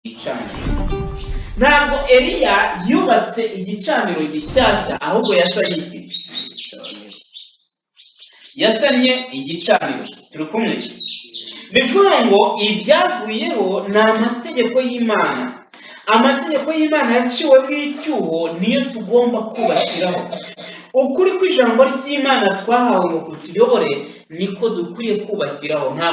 Igicaniro. Ntabwo Eliya yubatse igicaniro gishyashya, ahubwo yasanye iki? Yasannye igicaniro. Turi kumwe? Bivuga ngo ibyavuyeho ni amategeko y'Imana. Amategeko y'Imana yaciwemo icyuho niyo tugomba kubakiraho. Ukuri kw'ijambo ry'Imana twahawe ngo kutuyobore niko dukwiye kubakiraho, nta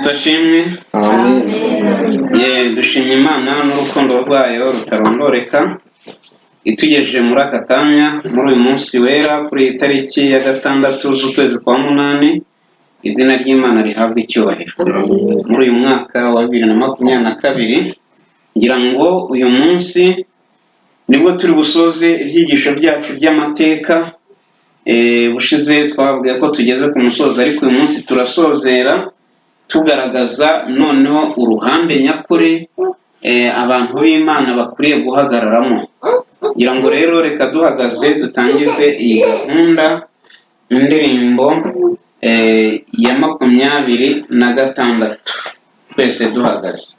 Sashimwe. Amen. Ye, dushimye Imana n'urukundo rwayo rutarondoreka, itugejeje muri aka kanya, muri uyu munsi wera, kuri iyi tariki ya 6 z'ukwezi kwa 8. Izina ry'Imana rihabwa icyubahiro. Muri uyu mwaka wa 2022, ngira ngo uyu munsi nibwo turi busoze ibyigisho byacu by'amateka. Bushize twababwiye ko tugeze ku musozo, ariko uyu munsi turasozera tugaragaza noneho uruhande nyakuri abantu b'Imana bakwiriye guhagararamo. Ngira ngo rero reka duhagaze dutangize iyi gahunda, indirimbo ya 26, twese duhagaze.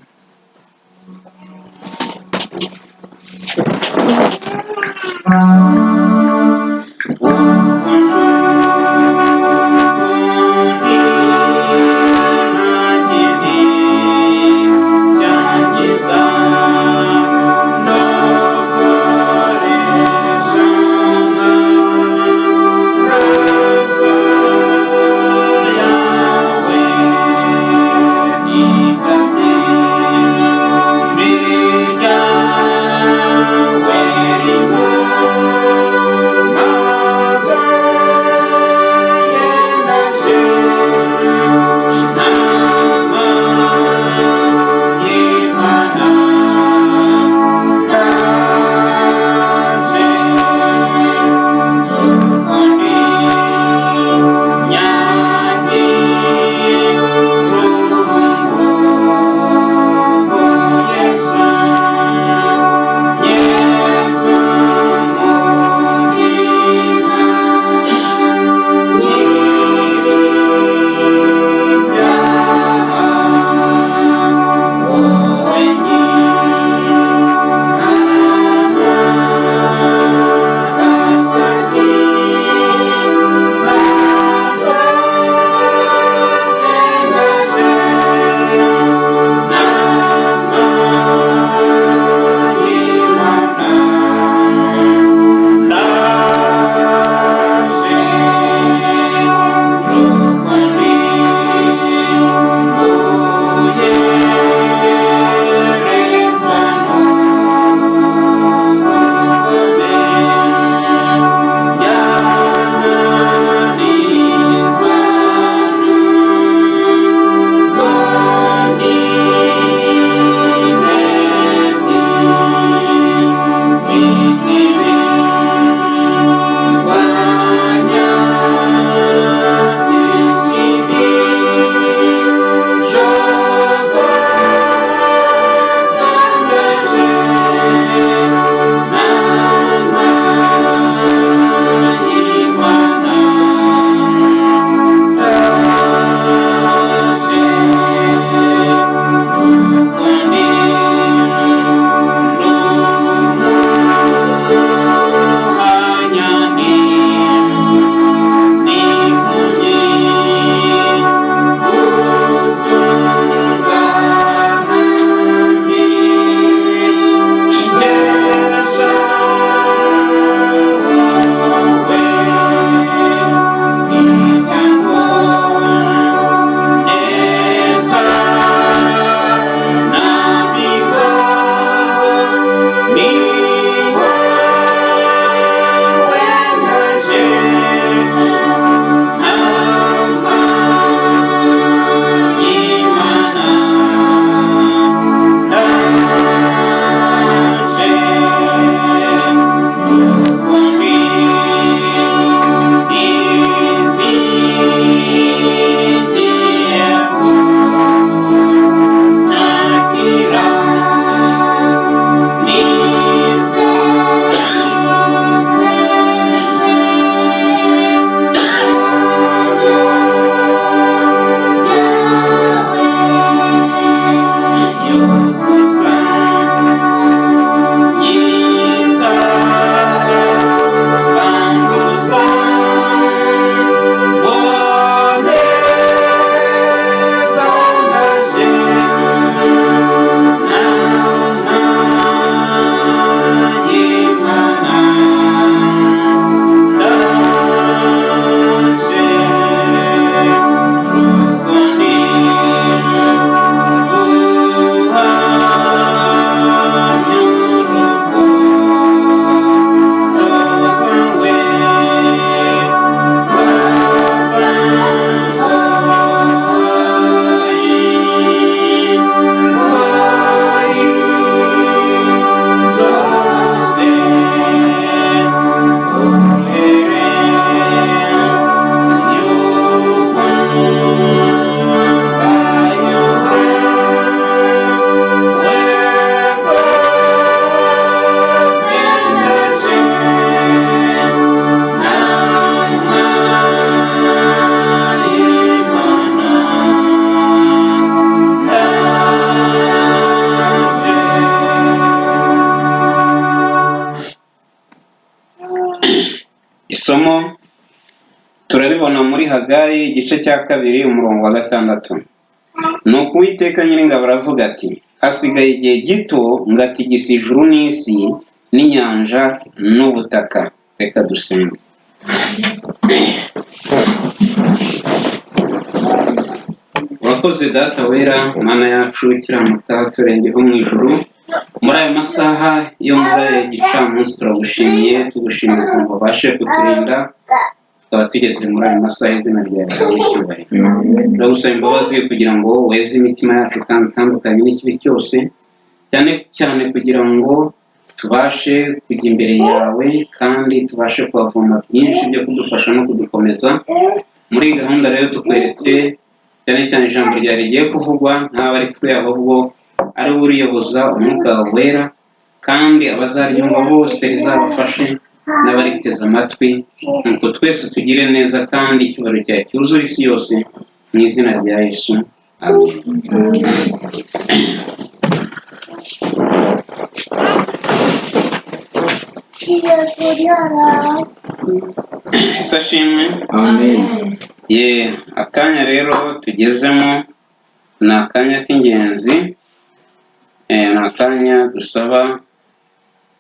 Isomo turaribona muri Hagayi igice cya 2 umurongo wa 6. Nuko Uwiteka Nyiringabo aravuga ati: hasigaye igihe gito ngatigisa ijuru n'isi n'inyanja n'ubutaka. Reka dusenge. Urakoze Data wera, Mana yacu ukiranuka, turengeho mu ijuru muri aya masaha yo muri aya gicamunsi. Turagushimiye, tugushimiye ukuntu wabashe kuturinda tukaba tugeze muri aya masaha. Izina ryawe rihabwe icyubahiro. Turagusaba imbabazi kugira ngo weze imitima yacu kandi utandukanye n'ikibi cyose, cyane cyane kugira ngo tubashe kujya imbere yawe kandi tubashe kuhavoma byinshi byo kudufasha no kudukomeza muri iyi gahunda. Rero tukweretse cyane cyane ijambo ryawe rigiye kuvugwa, ntabwo ari twe ahubwo ari we uriyoboza umwuka wawe wera, kandi abazaryumva bose rizabafashe n'abariteze amatwi, nuko twese tugire neza kandi icyubahiro cyawe cyuzure isi yose, mu izina rya Yesu, amen. Ese ashimwe. Amen. Ye, akanya rero tugezemo ni akanya k'ingenzi, ni akanya dusaba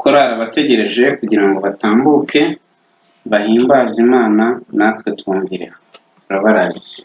korali abategereje kugira ngo batambuke bahimbaze Imana natwe twumvireho. Turabararitse.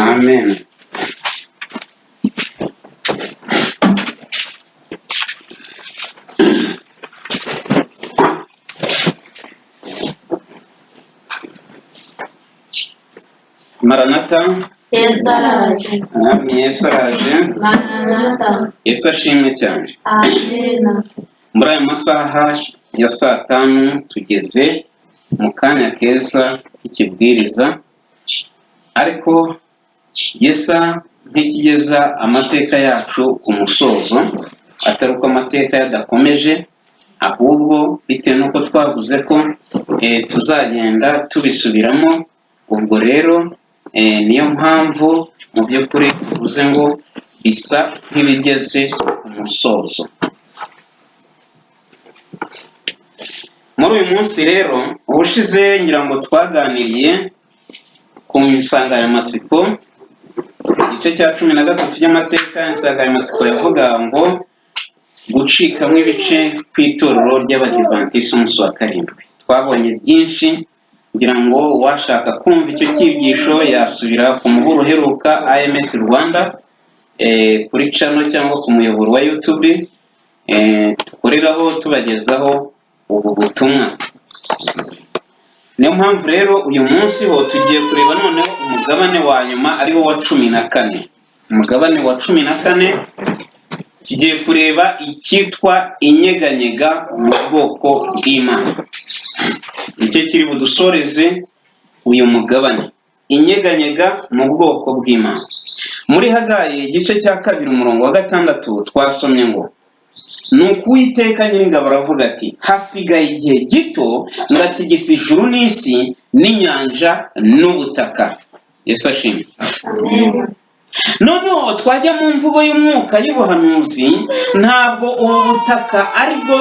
Amen. Maranata. Yesu araje. Amen. Yesu araje. Maranata. Yesu ashimwe cyane. Amen. Muri aya masaha ya saa tanu tugeze mu kanya keza k'ikibwiriza, ariko gisa nk'ikigeza amateka yacu ku musozo, atari uko amateka yadakomeje, ahubwo bitewe n'uko twavuze ko tuzagenda tubisubiramo. Ubwo rero niyo mpamvu mu by'ukuri tuvuze ngo bisa nk'ibigeze ku musozo. Muri uyu munsi rero, ubushize ngira ngo twaganiriye ku nsanganyamatsiko, igice cya 13 cy'amateka. Insanganyamatsiko yavuga ngo gucikamo ibice kw'itorero ry'Abadivantisiti umunsi wa karindwi. Twabonye byinshi, ngira ngo uwashaka kumva icyo cyigisho yasubira ku muhuro uheruka AMS Rwanda, kuri channel cyangwa ku muyoboro wa YouTube, dukoreraho tubagezaho ubu butumwa. Niyo mpamvu rero uyu munsi ho tugiye kureba noneho umugabane wa nyuma, ariwo wa 14. Umugabane wa 14 tugiye kureba icyitwa inyeganyega mu bwoko bw'Imana. Nicyo kiri budusoreze uyu mugabane, inyeganyega mu bwoko bw'Imana. Muri Hagayi igice cya 2 umurongo wa 6 twasomye ngo nuko Uwiteka Nyiringabo aravuga ati hasigaye igihe gito ngatigisa ijuru n'isi n'inyanja n'ubutaka. Yesu ashimwe. Amen. Noneho twajya mu mvugo y'umwuka y'ubuhanuzi, ntabwo ubu butaka aribwo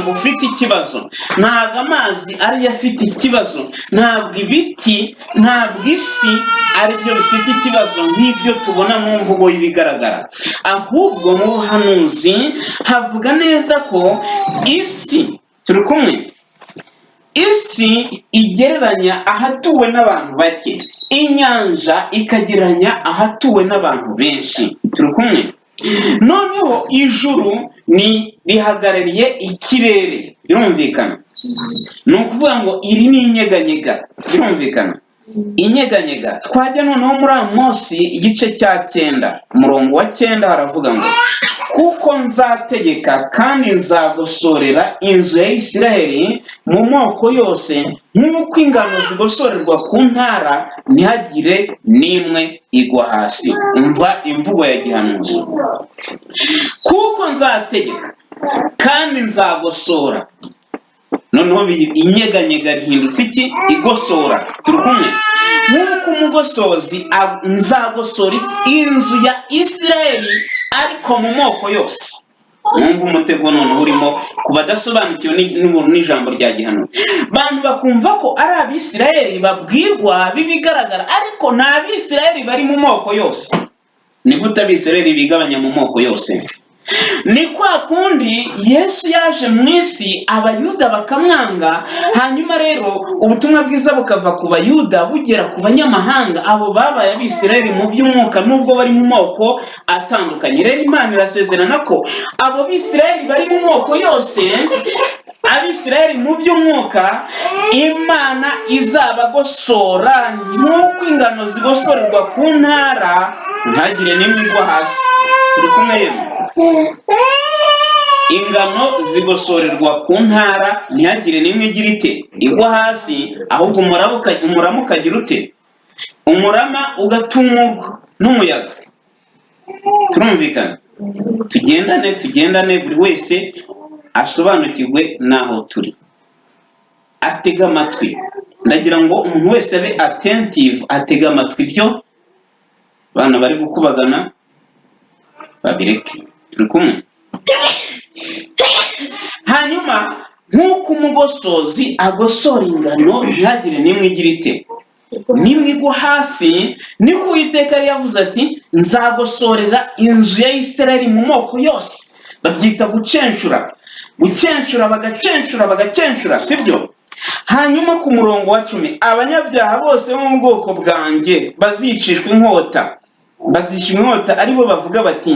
bufite ikibazo, ntabwo amazi ariyo afite ikibazo, ntabwo ibiti, ntabwo isi aribyo bifite ikibazo nk'ibyo tubona mu mvugo y'ibigaragara, ahubwo mu buhanuzi havuga neza ko isi, turi kumwe, isi igereranya ahatuwe n'abantu bake, inyanja ikagereranya ahatuwe n'abantu benshi. Turi kumwe. Noneho ijuru ni rihagarariye ikirere, birumvikana. Ni ukuvuga ngo iri ni inyeganyega, birumvikana, inyeganyega. Twajya noneho muri Amosi igice cya 9 umurongo wa 9 haravuga ngo kuko nzategeka kandi nzagosorera inzu ya Isiraheli mu moko yose, nk'uko ingano zigosorerwa ku ntara, ntihagire n'imwe igwa hasi. Umva imvugo ya gihanuzi, kuko nzategeka kandi nzagosora. Noneho inyeganyega rihindutse iki? Igosora. Turi kumwe. Nk'uko umugosozi nzagosora iki? Inzu ya Isiraheli, ariko mu moko yose. Mwumva umutego noneho urimo ku badasobanukiwe n'ijambo rya gihanuzi. Bantu bakumva ko ari Abisiraheli babwirwa b'ibigaragara, ariko ni Abisiraheli bari mu moko yose. Ni gute Abisiraheli bigabanya mu moko yose? Ni kwa kundi Yesu yaje mu isi Abayuda bakamwanga, hanyuma rero ubutumwa bwiza bukava ku Bayuda bugera ku banyamahanga, abo babaye Abisirayeli mu by'umwuka nubwo bari mu moko atandukanye. Rero Imana irasezerana ko abo Bisirayeli bari mu moko yose, Abisirayeli mu by'umwuka, Imana izabagosora nk'uko ingano zigosorerwa ku ntara, ntihagire n'imwe igwa hasi. Turi kumwe yemwe. Ingano zigosorerwa ku ntara, ntihagire n'imwe igira ite igwa hasi, ahubwo umurama ukagira ute? Umurama ugatumurwa n'umuyaga. Turumvikana? Tugendane, tugendane, buri wese asobanukirwe n'aho turi, atega amatwi. Ndagira ngo umuntu wese abe attentive, atega amatwi ibyo abana bari gukubagana babireke. Turi kumwe. Hanyuma nk'uko umugosozi agosora ingano ntihagire n'imwe igira ite n'imwe igwa hasi, niko Uwiteka yari yavuze ati nzagosorera inzu ya Isirayeli mu moko yose. Babyita gucenshura, gucenshura, bagacenshura, bagacenshura, sibyo? Hanyuma ku murongo wa 10, abanyabyaha bose bo mu bwoko bwanjye bazicishwa inkota, bazicishwa inkota, aribo bavuga bati: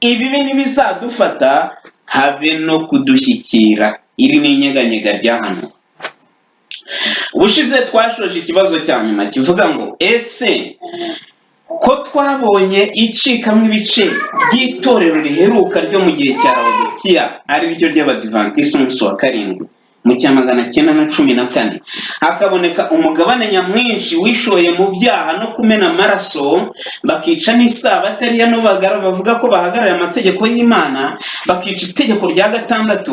"Ibibi ntibizadufata habe no kudushyikira." Iri ni inyeganyega rya hano. Ubushize twashoje ikibazo cya nyuma kivuga ngo: ese ko twabonye icikamo ibice by'itorero riheruka ryo mu gihe cya Laodikiya, ari ryo ry'Abadivantisiti umunsi wa karindwi, mu cya 914 hakaboneka umugabane nyamwinshi wishoye mu byaha no kumena amaraso, bakica n'isabato, ariyo bavuga ko bahagarariye amategeko y'Imana, bakica itegeko rya gatandatu,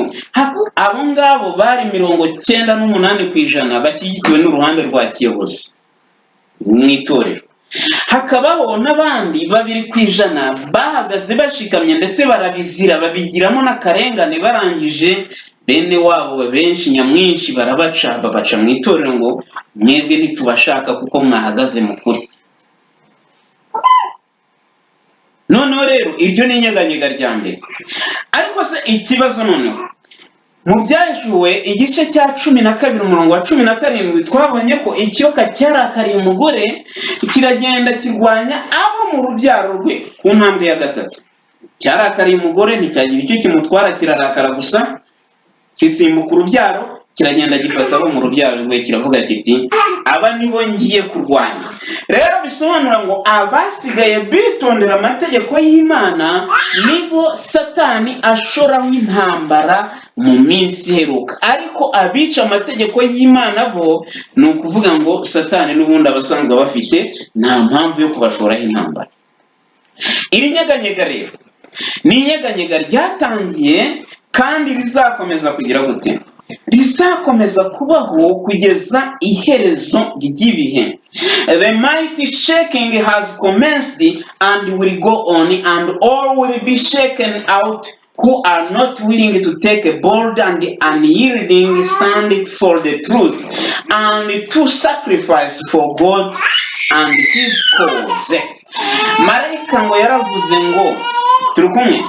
abo ngabo bari 98% bashyigikiwe n'uruhande rwa kiyobozi mu itorero, hakabaho n'abandi 2% bahagaze bashikamye, ndetse barabizira, babigiramo n'akarengane, barangije bene wabo benshi nyamwinshi barabaca, babaca mu itorero ngo: "Mwebwe ntitubashaka kuko mwahagaze mu kuri." Noneho rero iryo ni inyeganyega rya mbere. Ariko se ikibazo noneho, mu Byahishuwe igice cya 12 umurongo wa 17, twabonye ko ikiyoka cyarakariye umugore, kiragenda kirwanya abo mu rubyaro rwe. Ku ntambwe ya gatatu, cyarakariye umugore, nticyagira icyo kimutwara, kirarakara gusa, kisimbuka urubyaro, kiragenda gifata abo mu rubyaro rwe, kiravuga kiti: "Aba nibo ngiye kurwanya." Rero bisobanura ngo abasigaye bitondera amategeko y'Imana nibo Satani ashoraho intambara mu minsi iheruka. Ariko abica amategeko y'Imana bo, ni ukuvuga ngo Satani n'ubundi abasanzwe bafite, nta mpamvu yo kubashoraho intambara. Iri nyeganyega rero ni inyeganyega ryatangiye kandi rizakomeza kugira gute? Rizakomeza kubaho kugeza iherezo ry'ibihe. The mighty shaking has commenced and will go on, and all will be shaken out who are not willing to take a bold and unyielding stand for the truth and to sacrifice for God and his cause. Marayika ngo yaravuze ngo: turi kumwe,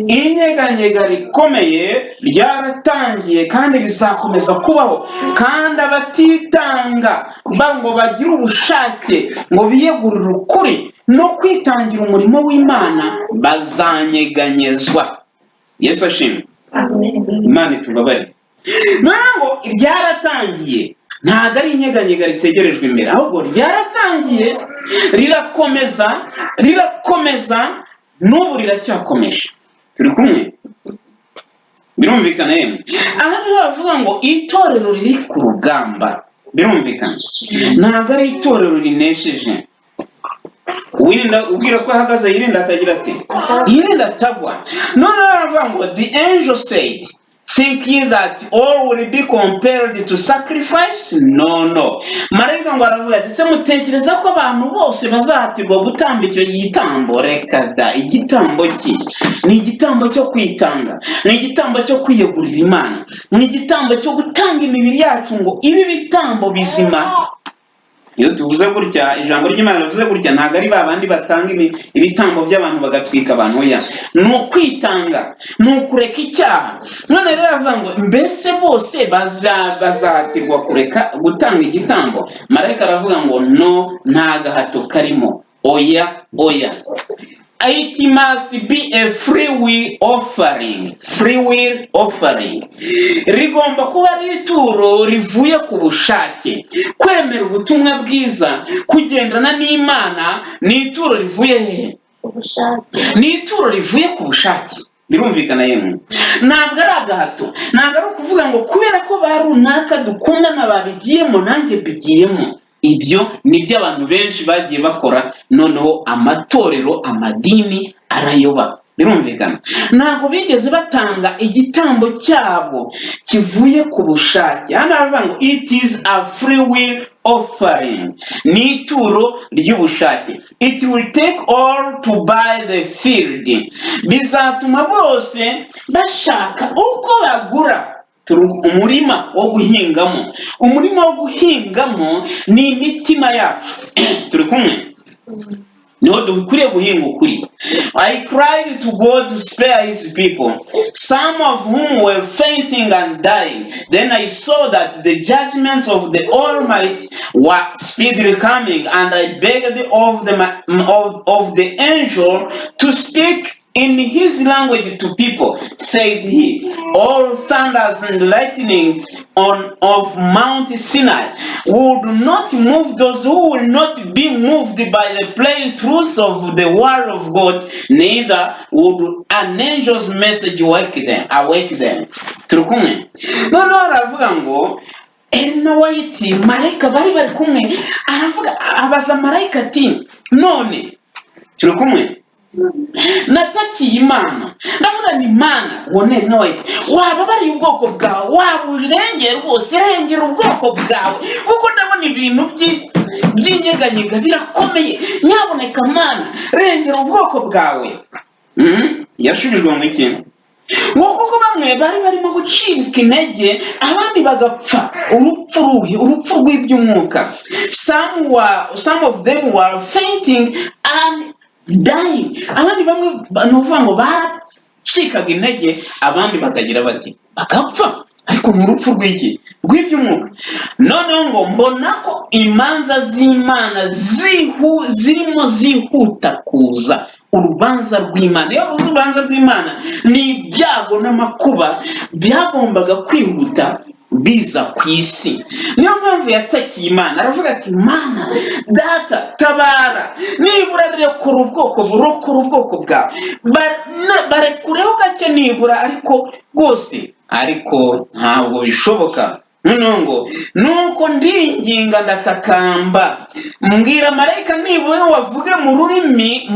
inyeganyega rikomeye ryaratangiye kandi rizakomeza kubaho, kandi abatitanga ngo bagire ubushake ngo biyegurire ukuri no kwitangira umurimo w'Imana bazanyeganyezwa. Yesu ashimwe. Imana itubabarire. Ngo ryaratangiye, ntabwo ari inyeganyega ritegerejwe imbere, ahubwo ryaratangiye, rirakomeza, rirakomeza, n'ubu riracyakomeje. Turi kumwe? Birumvikana yemwe? Aha niho bavuga ngo itorero riri ku rugamba. Birumvikana, ntabwo ari itorero rinesheje. Uwirinda ubwira ko ahagaze yirinda atagira ati yirinda atagwa. Noneho baravuga ngo: "The angel said, 'Think ye that all will be compelled to sacrifice?' No, no." Marayika ngo aravuga ati: "Se mutekereza ko abantu bose bazahatirwa gutamba icyo gitambo? Reka da." Igitambo ki? Ni igitambo cyo kwitanga, ni igitambo cyo kwiyegurira Imana, ni igitambo cyo gutanga imibiri yacu ngo ibe ibitambo bizima. Iyo tuvuze gutya, ijambo ry'Imana rivuze gutya, ntabwo ari ba bandi batanga ibitambo by'abantu, bagatwika abantu. Oya, ni ukwitanga, ni ukureka icyaha. None rero aravuga ngo: mbese bose bazahatirwa kureka gutanga igitambo? Marayika aravuga ngo: no, nta gahato karimo, oya, oya. It must be a free will offering. Free will offering, rigomba kuba ari ituro rivuye ku bushake. Kwemera ubutumwa bwiza, kugendana n'Imana, ni ituro rivuye hehe? Ubushake. Ni ituro rivuye ku bushake. Birumvikana yemwe? Ntabwo ari agahato, ntabwo ari ukuvuga ngo kubera ko ba runaka dukundana babigiyemo, nanjye mbigiyemo. Ibyo ni byo abantu benshi bagiye bakora, noneho amatorero, amadini arayoba. Birumvikana, ntabwo bigeze batanga igitambo cyabo kivuye ku bushake. Hano baravuga ngo: it is a free will offering, ni ituro ry'ubushake. It will take all to buy the field. Bizatuma bose bashaka uko bagura umurima wo guhingamo. Umurima wo guhingamo ni imitima yacu. Turi kumwe? Niho dukwiriye guhinga ukuri. I cried to God to spare his people, some of whom were fainting and dying. Then I saw that the judgments of the Almighty were speedily coming, and I begged of the angel to speak in his language to people. Said he, "All thunders and lightnings on of Mount Sinai would not move those who will not be moved by the plain truth of the word of God, neither would an angel's message wake them, awake them." Turi kumwe? Noneho aravuga ngo Elena White, marayika bari kumwe, aravuga, abaza marayika ati: "None turi kumwe? Natakiye Imana, ndavuga ni Imana, wone nawe waba bariye ubwoko bwawe, waba urengera rwose, rengera ubwoko bwawe, kuko ndabona ibintu by'inyeganyega birakomeye. Nyaboneka Mana, rengera ubwoko bwawe." Yashubijwe ngo iki? Ngo kuko bamwe bari barimo gucika intege, abandi bagapfa urupfu ruhe? Urupfu rw'iby'umwuka. Some of them were fainting and dying. Abandi bamwe ni ukuvuga ngo baracikaga intege, abandi bakagira bati bagapfa, ariko ni urupfu rw'iki? Rw'iby'umwuka. Noneho ngo mbona ko imanza z'Imana zirimo zihuta kuza. Urubanza rw'Imana, iyo bavuze urubanza rw'Imana, ni ibyago n'amakuba byagombaga kwihuta biza ku isi. Niyo mpamvu yatakiye Imana, aravuga ati: "Mana Data, tabara, nibura rekura ubwoko, burokora ubwoko bwawe. Barekureho gake nibura, ariko rwose, ariko ntabwo bishoboka." Noneho ngo nuko ndinginga, ndatakamba, mbwira marayika nibura wavuge mu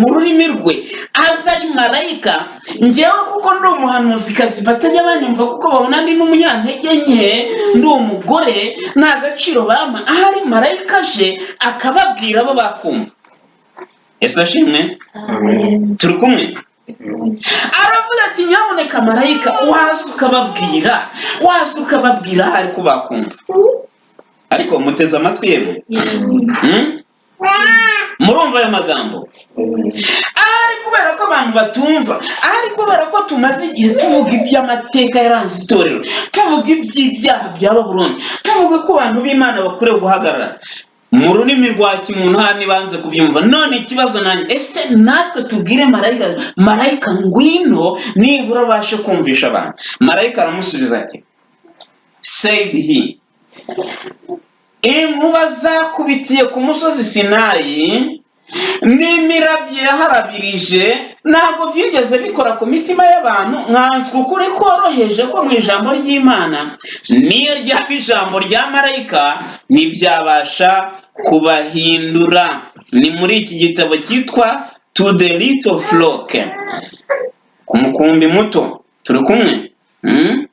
rurimi rwe, aza ari marayika, ngewe kuko ndi umuhanuzikazi batajya banyumva, kuko babona ndi n'umunyantege nke, ndi umugore, nta gaciro bampa. Ahari marayika aje akababwira, bo bakumva. Ese ashimwe? Amen. Turi kumwe? Aravuga ati: "Nyamuneka marayika, waza ukababwira, waza ukababwira, ahari ko bakumva." Ariko muteze amatwi yemwe? Hmm? Murumva ayo magambo? Ahari kubera ko abantu batumva, ahari kubera ko tumaze igihe tuvuga iby'amateka yaranze itorero, tuvuga iby'ibyaha bya Babuloni, tuvuga ko abantu b'Imana bakwiriye guhagarara mu rurimi rwa kimuntu, hano nibanze kubyumva. None ikibazo nanjye: ese natwe tubwire marayika, marayika ngwino nibura abashe kumvisha abantu? Marayika aramusubiza ati, said he, "Inkuba zakubitiye ku musozi Sinayi n'imirabyo yaharabirije ntabwo byigeze bikora ku mitima y'abantu, nkanswe ukuri koroheje ko mu ijambo ry'Imana. Niyo ryaba ijambo rya marayika, ntibyabasha kubahindura." Ni muri iki gitabo cyitwa To the Little Flock, ku mukumbi muto. Turi kumwe? Hmm?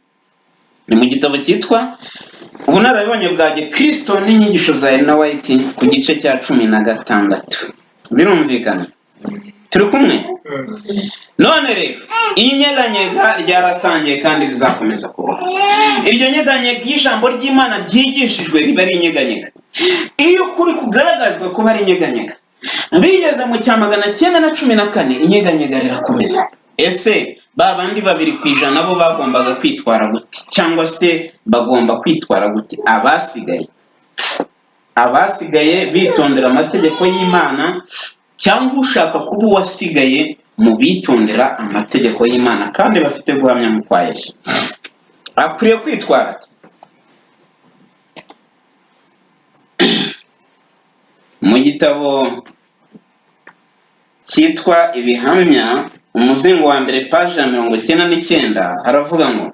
Ni mu gitabo cyitwa Ubunararibonye bwa Gikristo n'Inyigisho za Elena White, ku gice cya 16. Birumvikana? Turi kumwe? None rero iyi nyeganyega ryaratangiye kandi rizakomeza kubaho. Iryo nyeganyega, iyo ijambo ry'Imana ryigishijwe riba ari inyeganyega, iyo ukuri kugaragajwe kuba ari inyeganyega. Bigeze mu cya 914, inyeganyega rirakomeza. Ese ba bandi 2% bo bagombaga kwitwara gute, cyangwa se bagomba kwitwara gute? Abasigaye bitondera amategeko y'Imana, cyangwa ushaka kuba uwasigaye mu bitondera amategeko y'Imana kandi bafite guhamya mu kwa Yesu, akwiriye kwitwara ate? Mu gitabo cyitwa Ibihamya, umuzingo wa mbere, paji ya 99, haravuga ngo: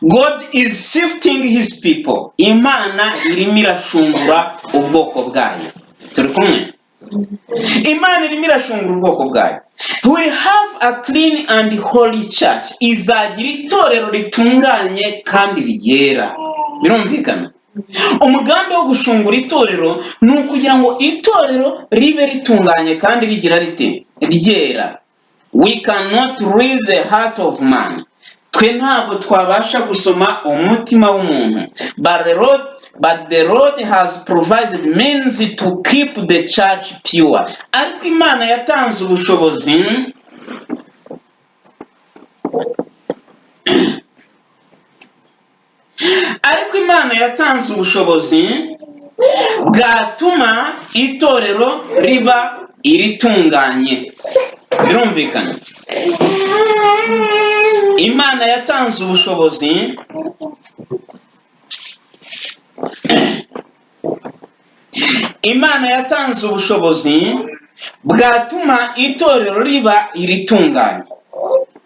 "God is sifting his people." Imana irimo irashungura ubwoko bwayo. Turi kumwe? Imana irimo irashungura ubwoko bwayo. We have a clean and holy church. Izagira itorero ritunganye kandi ryera. Birumvikana? Umugambi wo gushungura itorero ni ukugira ngo itorero ribe ritunganye kandi rigira rite? Ryera. We cannot read the heart of man. Twe ntabwo twabasha gusoma umutima w'umuntu. But the Lord But the Lord has provided means to keep the church pure. Ariko Imana yatanze ubushobozi, ariko Imana yatanze ubushobozi bwatuma itorero riba iritunganye. Birumvikana? Imana yatanze ubushobozi, Imana yatanze ubushobozi bwatuma itorero riba iritunganye.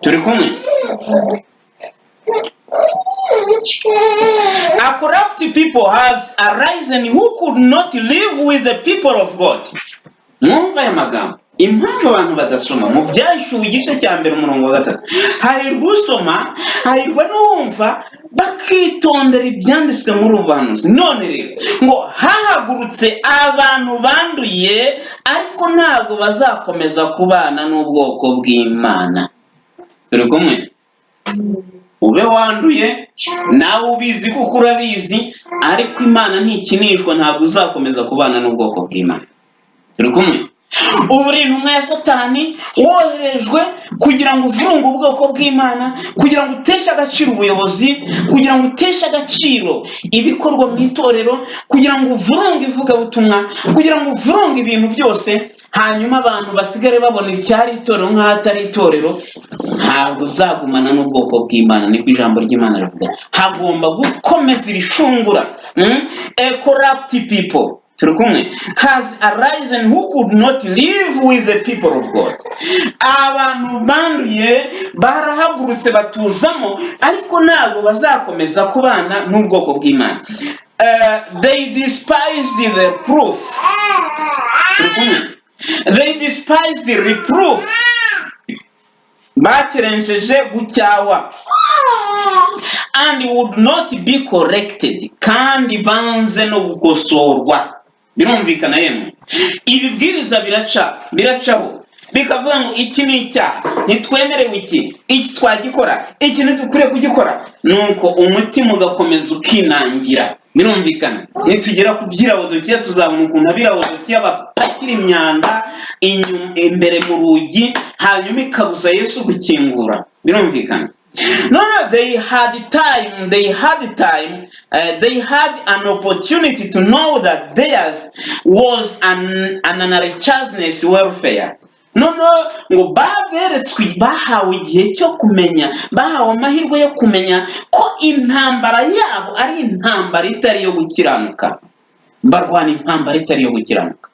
Turi kumwe? A corrupt people has arisen who could not live with the people of God. Mwumva aya magambo. Impamvu abantu badasoma mu Byahishuwe igice cya 1 umurongo wa 3: hahirwa usoma, hahirwa n'uwumva, bakitondera ibyanditswe muri ubu buhanuzi. None rero ngo hahagurutse abantu banduye, ariko ntabwo bazakomeza kubana n'ubwoko bw'Imana. Turi kumwe? Ube wanduye nawe ubizi kuko urabizi, ariko Imana ntikinishwa, ntabwo uzakomeza kubana n'ubwoko bw'Imana. Turi kumwe? Ubu uri intumwa ya Satani woherejwe kugira ngo uvurunge ubwoko bw'Imana, kugira ngo uteshe agaciro ubuyobozi, kugira ngo uteshe agaciro ibikorwa mu itorero, kugira ngo uvurunge ivugabutumwa, kugira ngo uvurunge ibintu byose, hanyuma abantu basigare babona icyari itorero nk'aho atari itorero. Ntabwo uzagumana n'ubwoko bw'Imana, niko ijambo ry'Imana rivuga. Hagomba gukomeza irishungura. A corrupt people, turi kumwe, has arisen who could not live with the people of God. Abantu banduye barahagurutse batuzamo, ariko ntabwo bazakomeza kubana n'ubwoko bw'Imana. They despised the proof. Turi kumwe? They despised the reproof. Bakerenceje gucyawa. And would not be corrected. Kandi banze no gukosorwa. Birumvikana yemwe? Ibibwiriza biracaho bikavuga ngo iki ni icyaha, ntitwemerewe iki, iki twagikora, iki ntidukwiriye kugikora, nuko umutima ugakomeza ukinangira. Birumvikana? Nitugera ku by'Irawodokiya tuzabona ukuntu ab'Irawodokiya bapakira imyanda imbere mu rugi, hanyuma ikabuza Yesu gukingura. Birumvikana? No, they had time, they had time, they had an opportunity to know that theirs was an unrighteousness welfare. No, ngo baberetswe, bahawe igihe cyo kumenya, bahawe amahirwe yo kumenya ko intambara yabo ari intambara itari iyo gukiranuka. Barwana intambara itari iyo gukiranuka,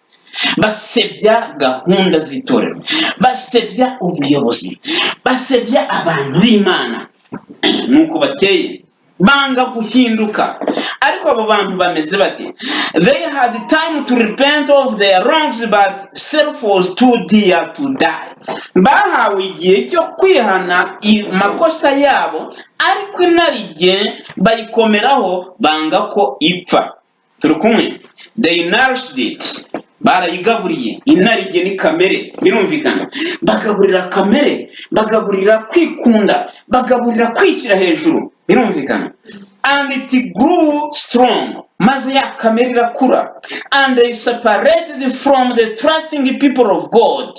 basebya gahunda z'itorero, basebya ubuyobozi, basebya abantu b'Imana. Nuko bateye, banga guhinduka. Ariko abo bantu bameze bate? They had time to repent of their wrongs, but self was too dear to die. Bahawe igihe cyo kwihana makosa yabo, ariko inarijye bayikomeraho, banga ko ipfa. Turi kumwe? They nourished it. Barayigaburiye. Inarijye ni kamere. Birumvikana? Bagaburira kamere, bagaburira kwikunda, bagaburira kwishyira hejuru. Birumvikana? And it grew strong. Maze ya kamere irakura. And they separated from the trusting people of God.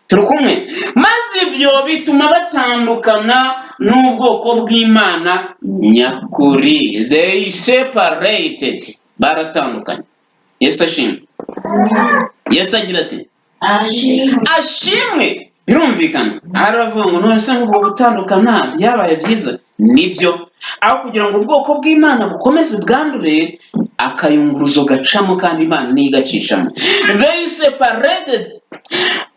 Turi kumwe? Maze ibyo bituma batandukana n'ubwoko bw'Imana nyakuri. They separated. Baratandukanye. Yesu ashimwe. Yesu agira ati Ashimwe. Ashimwe. Birumvikana? Aravuga ngo none se ngo ubwo gutandukana byabaye byiza? Nibyo. Aho kugira ngo ubwoko bw'Imana bukomeze bwandure, akayunguruzo gacamo kandi Imana niyo igacishamo. They separated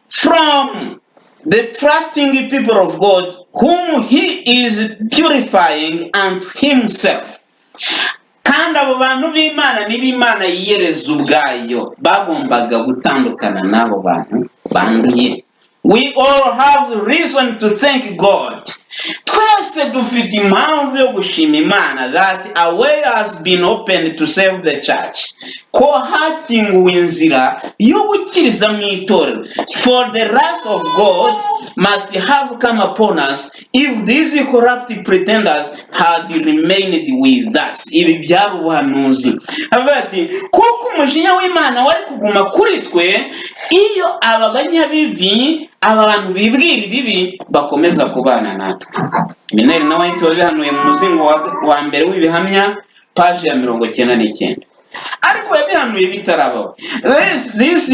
from the trusting people of God, whom he is purifying unto himself. Kandi abo bantu b'Imana niba Imana yiyereza ubwayo, bagombaga gutandukana n'abo bantu banduye. We all have reason to thank God. Twese dufite impamvu yo gushima Imana, that a way has been opened to save the church, ko hakinguwe inzira yo gukiriza mu itorero. For the wrath of God must have come upon us if these corrupt pretenders had remained with us." Ibi byari ubuhanuzi. Avuga ati kuko umujinya w'Imana wari kuguma kuri twe iyo aba banyabibi, aba bantu bibwira ibibi, bakomeza kubana natwe. Mineri nawe ahita wabihanuye mu muzingo wa mbere w'Ibihamya, paji ya 99, ariko yabihanuye bitarabaho. This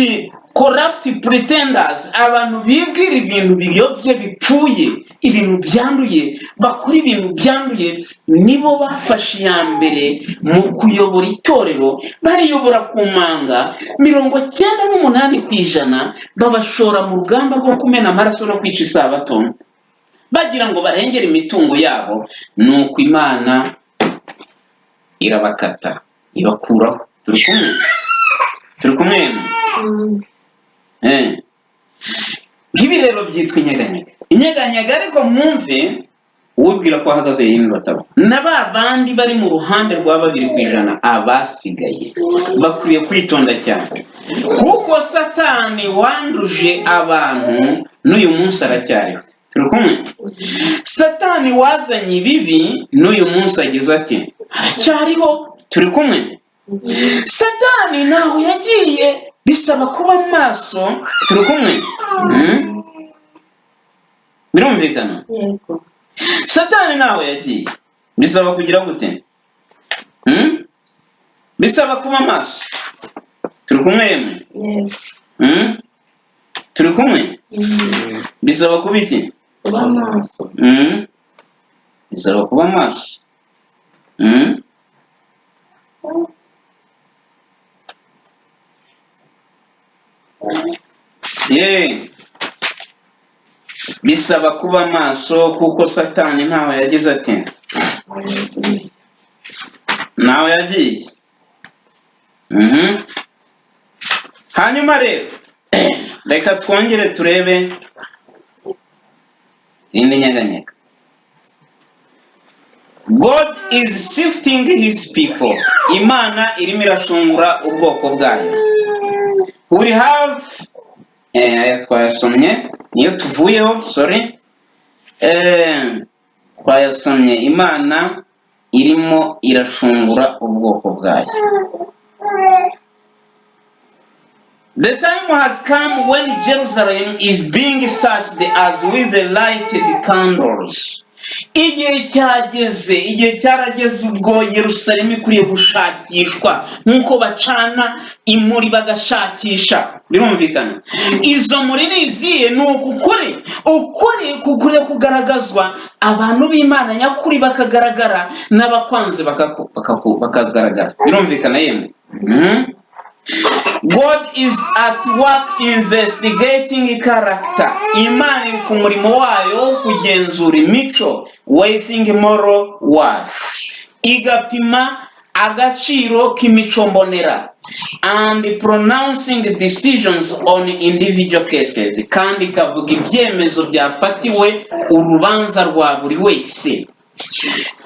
corrupt pretenders, abantu bibwira ibintu biyobye, bipfuye, ibintu byanduye, bakora ibintu byanduye, nibo bafashe iya mbere mu kuyobora itorero, bariyobora ku manga. 98% babashora mu rugamba rwo kumena amaraso no kwica isabato, bagira ngo barengere imitungo yabo. Nuko Imana irabakata, ibakuraho. Turi kumwe? Turi kumwe? Mm. Nk'ibi rero byitwa inyeganyega, inyeganyega. Ariko mwumve, uwibwira ko ahagaze yirinde atagwa. Na ba bandi bari mu ruhande rwa 2%, abasigaye, bakwiye kwitonda cyane, kuko Satani wanduje abantu n'uyu munsi aracyariho. Turi kumwe? Satani wazanye ibibi n'uyu munsi agize ati aracyariho. Turi kumwe? Satani ntaho yagiye, bisaba kuba maso. Turi kumwe? Birumvikana? Yego. Satani ntaho yagiye, bisaba kugira gute? Bisaba kuba maso. Turi kumwe yemwe? Yego. Turi kumwe? Mm. Bisaba kuba iki? Kuba maso. Bisaba kuba maso. Ye, bisaba kuba maso kuko Satani ntaho yagize ati ntaho yagiye. Hanyuma rero reka twongere turebe indi nyeganyega. God is sifting his people. Imana irimo irashungura ubwoko bwayo. We have aya twayasomye, niyo tuvuyeho, sorry. Twayasomye. Imana irimo irashungura ubwoko bwayo. The time has come when Jerusalem is being searched as with the lighted candles. Igihe cyageze, igihe cyarageze ubwo Yerusalemu ikwiriye gushakishwa nk'uko bacana imuri bagashakisha. Birumvikana? Izo muri ni izihe? Ni ukuri, ukuri kukwiriye kugaragazwa, abantu b'Imana nyakuri bakagaragara, n'abakwanze bakagaragara. Birumvikana yemwe? God is at work investigating character. Imana iri ku murimo wayo wo kugenzura imico, weighing moral worth. Igapima agaciro k'imico mbonera, and pronouncing decisions on individual cases. Kandi ikavuga ibyemezo byafatiwe urubanza rwa buri wese.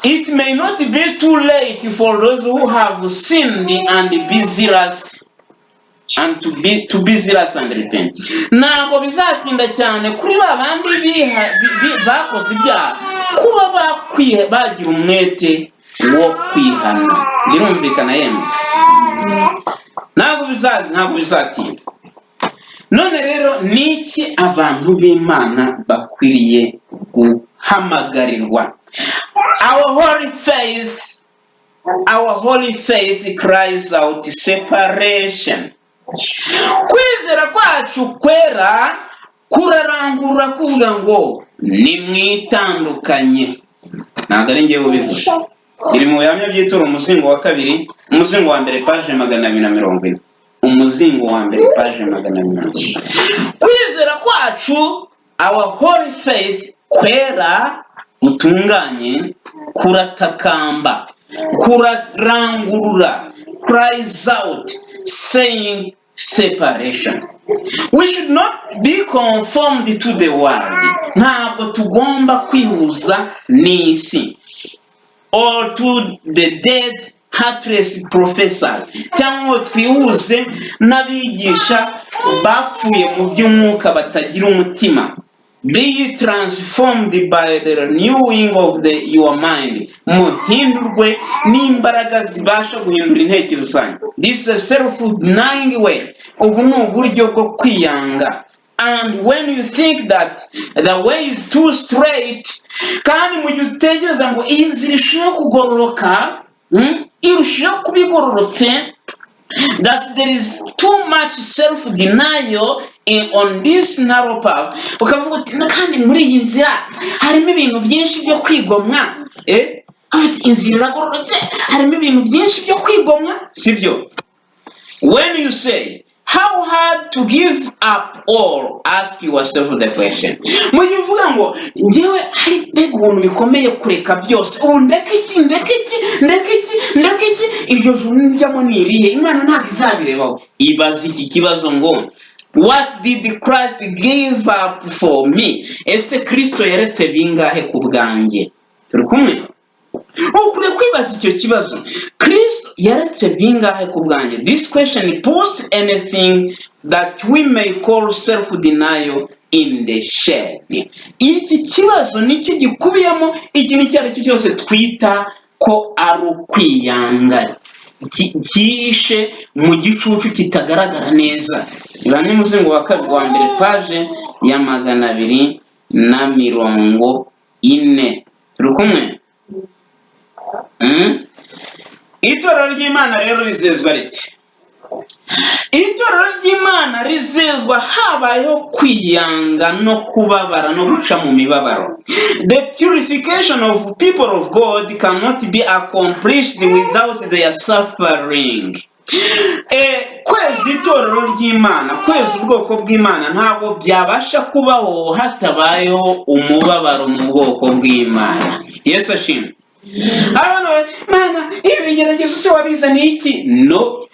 It may not be too late for those who have sinned and be zealous and to be zealous and repent. Ntabwo bizatinda cyane kuri ba bandi bakoze ibyaha kuba bakwiye bagira umwete wo kwihana. Birumvikana yemwe? Ntabwo bizatinda. None rero ni iki abantu b'Imana bakwiriye guhamagarirwa? Our holy faith cries out separation. Kwizera kwacu kwera kurarangurura kuvuga ngo nimwitandukanye. Ntabwo ari njyewe ubivuze, iri mu Bihamya by'Ituro, umuzingo wa kabiri, umuzingo wa mbere, paje 240, umuzingo wa mbere, paje 240. Kwizera kwacu, our holy faith, kwera gutunganye, kuratakamba, kurarangurura, cries out saying separation. We should not be conformed to the world. Ntabwo tugomba kwihuza n'isi, or to the dead, heartless professors, cyangwa ngo twihuze n'abigisha bapfuye mu by'umwuka, batagira umutima. Be ye transformed by the renewing of your mind. Muhindurwe n'imbaraga zibasha guhindura intekerezo zanyu. This is a self denying way. Ubu ni uburyo bwo kwiyanga. And when you think that the way is too straight, kandi mu gihe utekereza ngo iyi nzira irushijeho kugororoka, irushijeho kuba igororotse, that there is too much self denial on this narrow path, ukavuga uti: "Na kandi muri iyi nzira harimo ibintu byinshi byo kwigomwa." Ati, inzira iragororotse, harimo ibintu byinshi byo kwigomwa, sibyo? When you say, "How hard to give up all?" ask yourself the question. Mu gihe uvuga ngo njyewe hari mbega ubuntu bikomeye kureka byose, ubu ndeke iki, ndeke iki, ndeke iki, ndeke iki, iryo juru njyamo ni irihe? Imana ntabwo izabirebaho. Ibaze iki kibazo ngo: "What did Christ give up for me?" Ese Kristo yaretse bingahe ku bwanjye? Turi kumwe? Ukwiye kwibaza icyo kibazo: Kristo yaretse bingahe ku bwanjye? This question puts anything that we may call self denial in the shade. Iki kibazo nicyo gikubiyemo ikintu icyo ari cyo cyose twita ko ari ukwiyanga cyihishe mu gicucu kitagaragara neza. Ibane muzingo wa kabiri, wa mbere, page ya 240. Turi kumwe? Itorero ry'Imana rero rizezwa riti? Itorero ry'Imana rizezwa habayeho kwiyanga no kubabara no guca mu mibabaro. The purification of people of God cannot be accomplished without their suffering. Kweza itorero ry'Imana, kweza ubwoko bw'Imana, ntabwo byabasha kubaho hatabayeho umubabaro mu bwoko bw'Imana. Yesu ashimwe. Abana Mana, ibi bigeragezo se wabizaniye iki? No,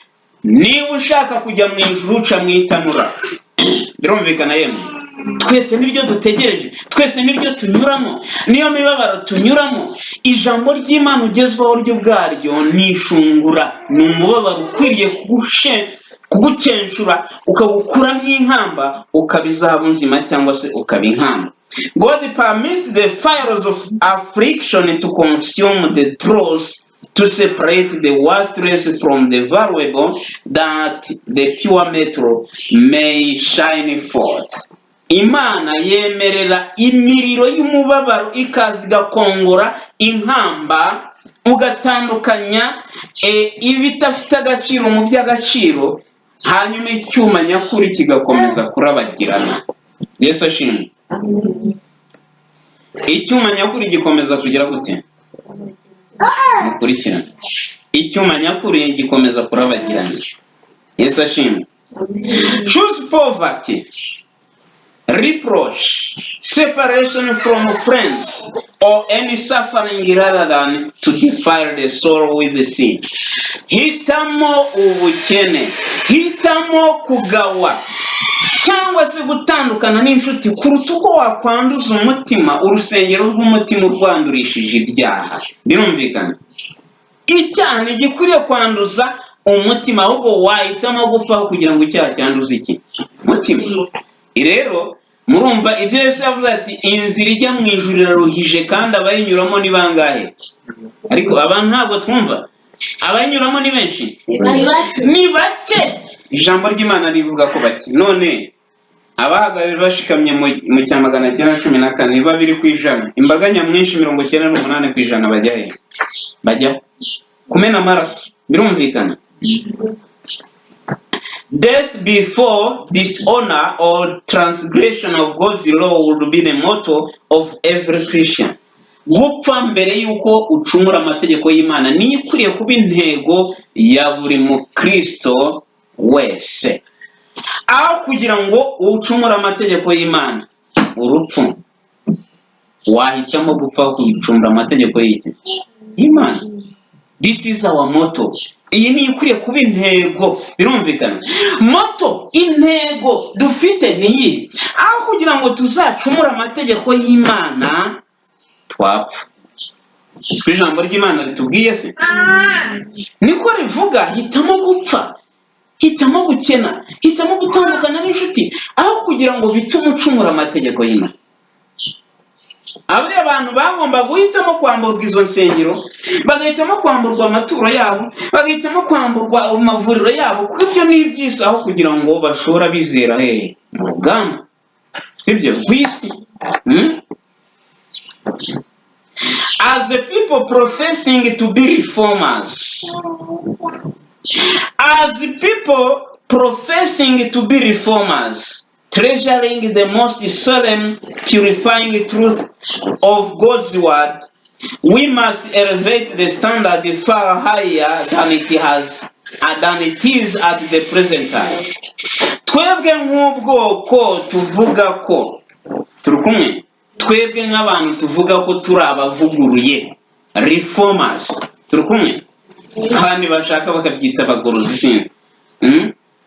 niba ushaka kujya mu ijuru, uca mu itanura. Birumvikana yemwe? Twese nibyo dutegereje, twese nibyo tunyuramo, niyo mibabaro tunyuramo. Ijambo ry'Imana ugezwaho ryo ubwaryo ni ishungura, ni umubabaro ukwiriye kugukenshura, ukawukuramo inkamba, ukaba izahabu nzima cyangwa se ukaba inkamba. God permits the fires of affliction to consume the dross, to separate the worthless from the valuable, that the pure metal may shine forth. Imana yemerera imiriro y'umubabaro ikaza igakongora inkamba, ugatandukanya ibidafite agaciro mu by'agaciro, hanyuma icyuma nyakuri kigakomeza kurabagirana. Yesu ashimwe. Icyuma nyakuri gikomeza kugira gute? Mukurikirane, icyuma nyakuri gikomeza kurabagirana. Yesu ashimwe. Choose poverty, reproach, separation from friends, or any suffering rather than to defile the soul with the sin. Hitamo ubukene, hitamo kugawa cyangwa se gutandukana n'inshuti kuruta uko wakwanduza umutima, urusengero rw'umutima urwandurishije ibyaha. Birumvikana? Icyaha ntigikwiriye kwanduza umutima, ahubwo wahitamo gupfaho kugira ngo icyaha cyanduze iki? Umutima. Rero murumva ibyo Yesu yavuze ati: "Inzira ijya mu ijuru iraruhije, kandi abayinyuramo ni bangahe?" Ariko abantu ntabwo twumva. Abayinyuramo ni benshi? Ni bake. Ijambo ry'Imana rivuga ko bake. None abahagaze bashikamye mu cya 914 ni 2%. Imbaga nyamwinshi, 98%, bajya he? Bajya kumena amaraso. Birumvikana? Death before dishonor or transgression of God's law would be the motto of every Christian. Gupfa mbere y'uko ucumura amategeko y'Imana niyo ikwiriye kuba intego ya buri mukristo wese. Aho kugira ngo ucumure amategeko y'Imana, urupfu, wahitamo gupfa aho gucumura amategeko y'iki? Y'Imana. This is our motto. Iyi niyo ikwiriye kuba intego. Birumvikana? Motto, intego dufite ni iyi: aho kugira ngo tuzacumure amategeko y'Imana, twapfa. Siko ijambo ry'Imana ritubwiye se? Niko rivuga. Hitamo gupfa, hitamo gukena, hitamo gutandukana n'inshuti aho kugira ngo bitume ucumura amategeko y'Imana. Abariya bantu bagomba guhitamo kwamburwa izo nsengero, bagahitamo kwamburwa amaturo yabo, bagahitamo kwamburwa amavuriro yabo, kuko ibyo ni iby'isi, aho kugira ngo bashore abizera hehe? Mu rugamba, sibyo, rw'isi. As the people professing to be reformers, as the people professing to be reformers, treasuring the most solemn, purifying truth of God's word, we must elevate the standard far higher than it is at the present time. Twebwe nk'ubwoko tuvuga ko turi kumwe, twebwe nk'abantu tuvuga ko turi abavuguruye, reformers, turi kumwe, abandi bashaka bakabyita abagorozi, sinzi.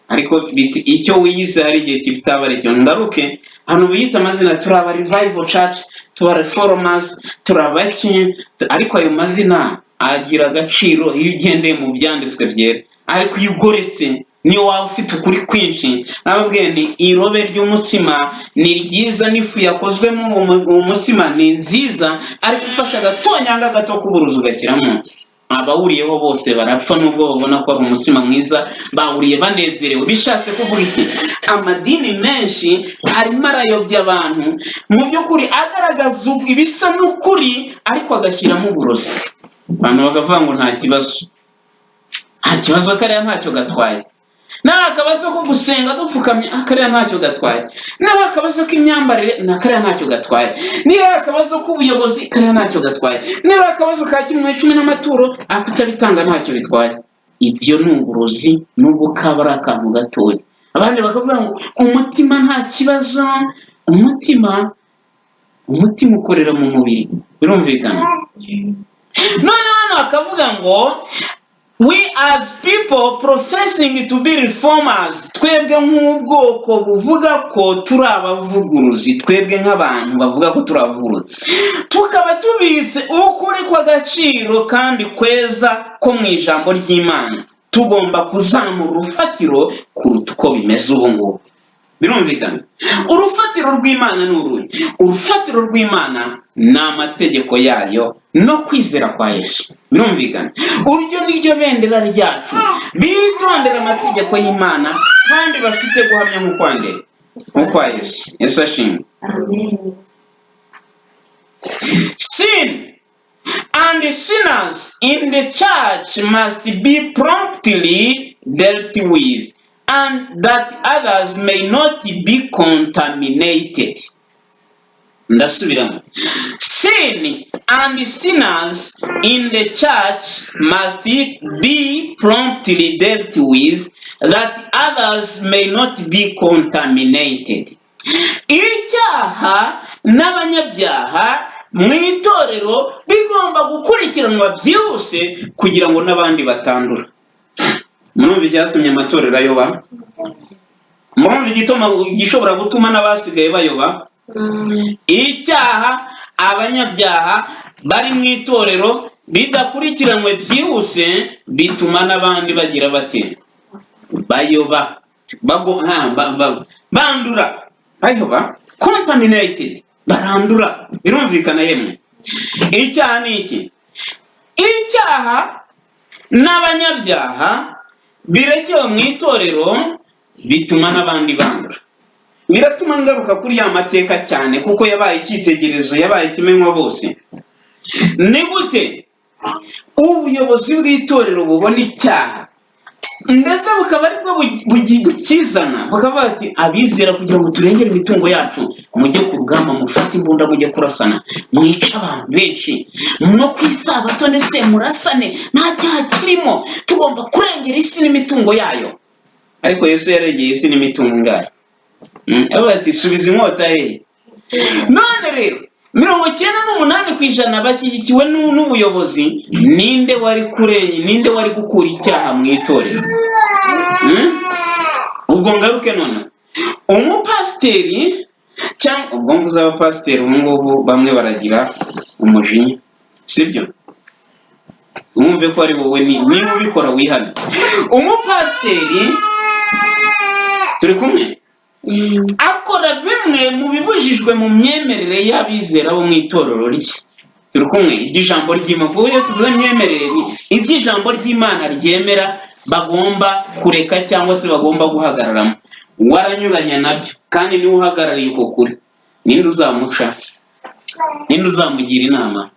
Ariko icyo wiyise hari igihe kitaba ari cyo. Ngaruke hano, biyita amazina, turi aba revival church, tuba reformers, turi abaki, ariko ayo mazina agira agaciro iyo ugendeye mu byanditswe byera. Ariko iyo ugoretse, niyo waba ufite ukuri kwinshi, nababwiye nti irobe ry'umutsima ni ryiza, n'ifu yakozwemo uwo mutsima ni nziza, ariko ufashe agatonyanga gato k'uburozi ugashyiramo, abawuriyeho bose barapfa, nubwo babona ko ari umutsima mwiza bawuriye banezerewe. Bishatse kuvuga iki? Amadini menshi arimo arayobya abantu, mu by'ukuri agaragaza ibisa n'ukuri, ariko agashyiramo uburozi, abantu bakavuga ngo nta kibazo, nta kibazo, kariya ntacyo gatwaye. Nawe akabazo ko gusenga dupfukamye, kariya ntacyo gatwaye. Nawe akabazo k'imyambarire, na kariya ntacyo gatwaye. Niba ari akabazo k'ubuyobozi, kariya ntacyo gatwaye. Niba ari akabazo ka kimwe cumi n'amaturo, kutabitanga ntacyo bitwaye. Ibyo ni uburozi, nubwo kaba ari akantu gatoya. Abandi bakavuga ngo umutima nta kibazo. Umutima ukorera mu mubiri, birumvikana. None hano bakavuga ngo we as people professing to be reformers, twebwe nk'ubwoko buvuga ko turi abavuguruzi, twebwe nk'abantu bavuga ko turi abavuguruzi, tukaba tubitse ukuri kw'agaciro kandi kweza ko mu ijambo ry'Imana, tugomba kuzamura urufatiro kuruta uko bimeze ubu ngubu. Birumvikana. Urufatiro rw'Imana ni uruhe? Urufatiro rw'Imana ni amategeko yayo no kwizera kwa Yesu. Birumvikana, uryo ni ryo bendera ryacu. Bitondera amategeko y'Imana kandi bafite guhamya nk'ukwa nde? Nk'ukwa Yesu. Yesu ashimwe. Amen. Sin and sinners in the church must be promptly dealt with, and that others may not be contaminated. Ndasubiramo: sin and sinners in the church must be promptly dealt with, that others may not be contaminated. Icyaha n'abanyabyaha mu itorero bigomba gukurikiranwa byihuse kugira ngo n'abandi batandura. Murumva icyatumye amatorero ayoba? Murumva igituma, igishobora gutuma n'abasigaye bayoba? Icyaha, abanyabyaha bari mu itorero bidakurikiranwe byihuse, bituma n'abandi bagira bate? Bayoba, bandura, bayoba, contaminated, barandura. Birumvikana yemwe. Icyaha ni iki? Icyaha n'abanyabyaha birekewe mu itorero bituma n'abandi bandura. Biratuma ngaruka kuri ya mateka cyane, kuko yabaye icyitegererezo, yabaye ikimenywa bose. Ni gute ubuyobozi bw'itorero bubona icyaha, ndetse bukaba aribwo bukizana, bukaba bati: "Abizera, kugira ngo turengere imitungo yacu, mujye ku rugamba, mufate imbunda, mujye kurasana, mwice abantu benshi no ku isabato, ndetse murasane, nta cyaha kirimo, tugomba kurengera isi n'imitungo yayo." Ariko Yesu yarengeye isi n'imitungo ingahe? Aravuga ati: "Subiza inkota ye." None rero 98% bashyigikiwe n'ubuyobozi. Ninde wari kurenya? Ninde wari gukura icyaha mu itorero? Ubwo ngaruke none, umupasiteri cyangwa, ubwo mvuze abapasiteri ubu ngubu bamwe baragira umujinya, sibyo? Mwumve ko ari wowe, niba ubikora wihane. Umupasiteri, turi kumwe? Akora bimwe mu bibujijwe mu myemerere y'abizera bo mu itorero rye. Turi kumwe? Iby'ijambo ry'Imana, kuko iyo tuvuze imyemerere ni iby'ijambo ry'Imana ryemera bagomba kureka cyangwa se bagomba guhagararamo. Waranyuranya nabyo kandi niwe uhagarariye uko kuri, ninde uzamuca? Ninde uzamugira inama?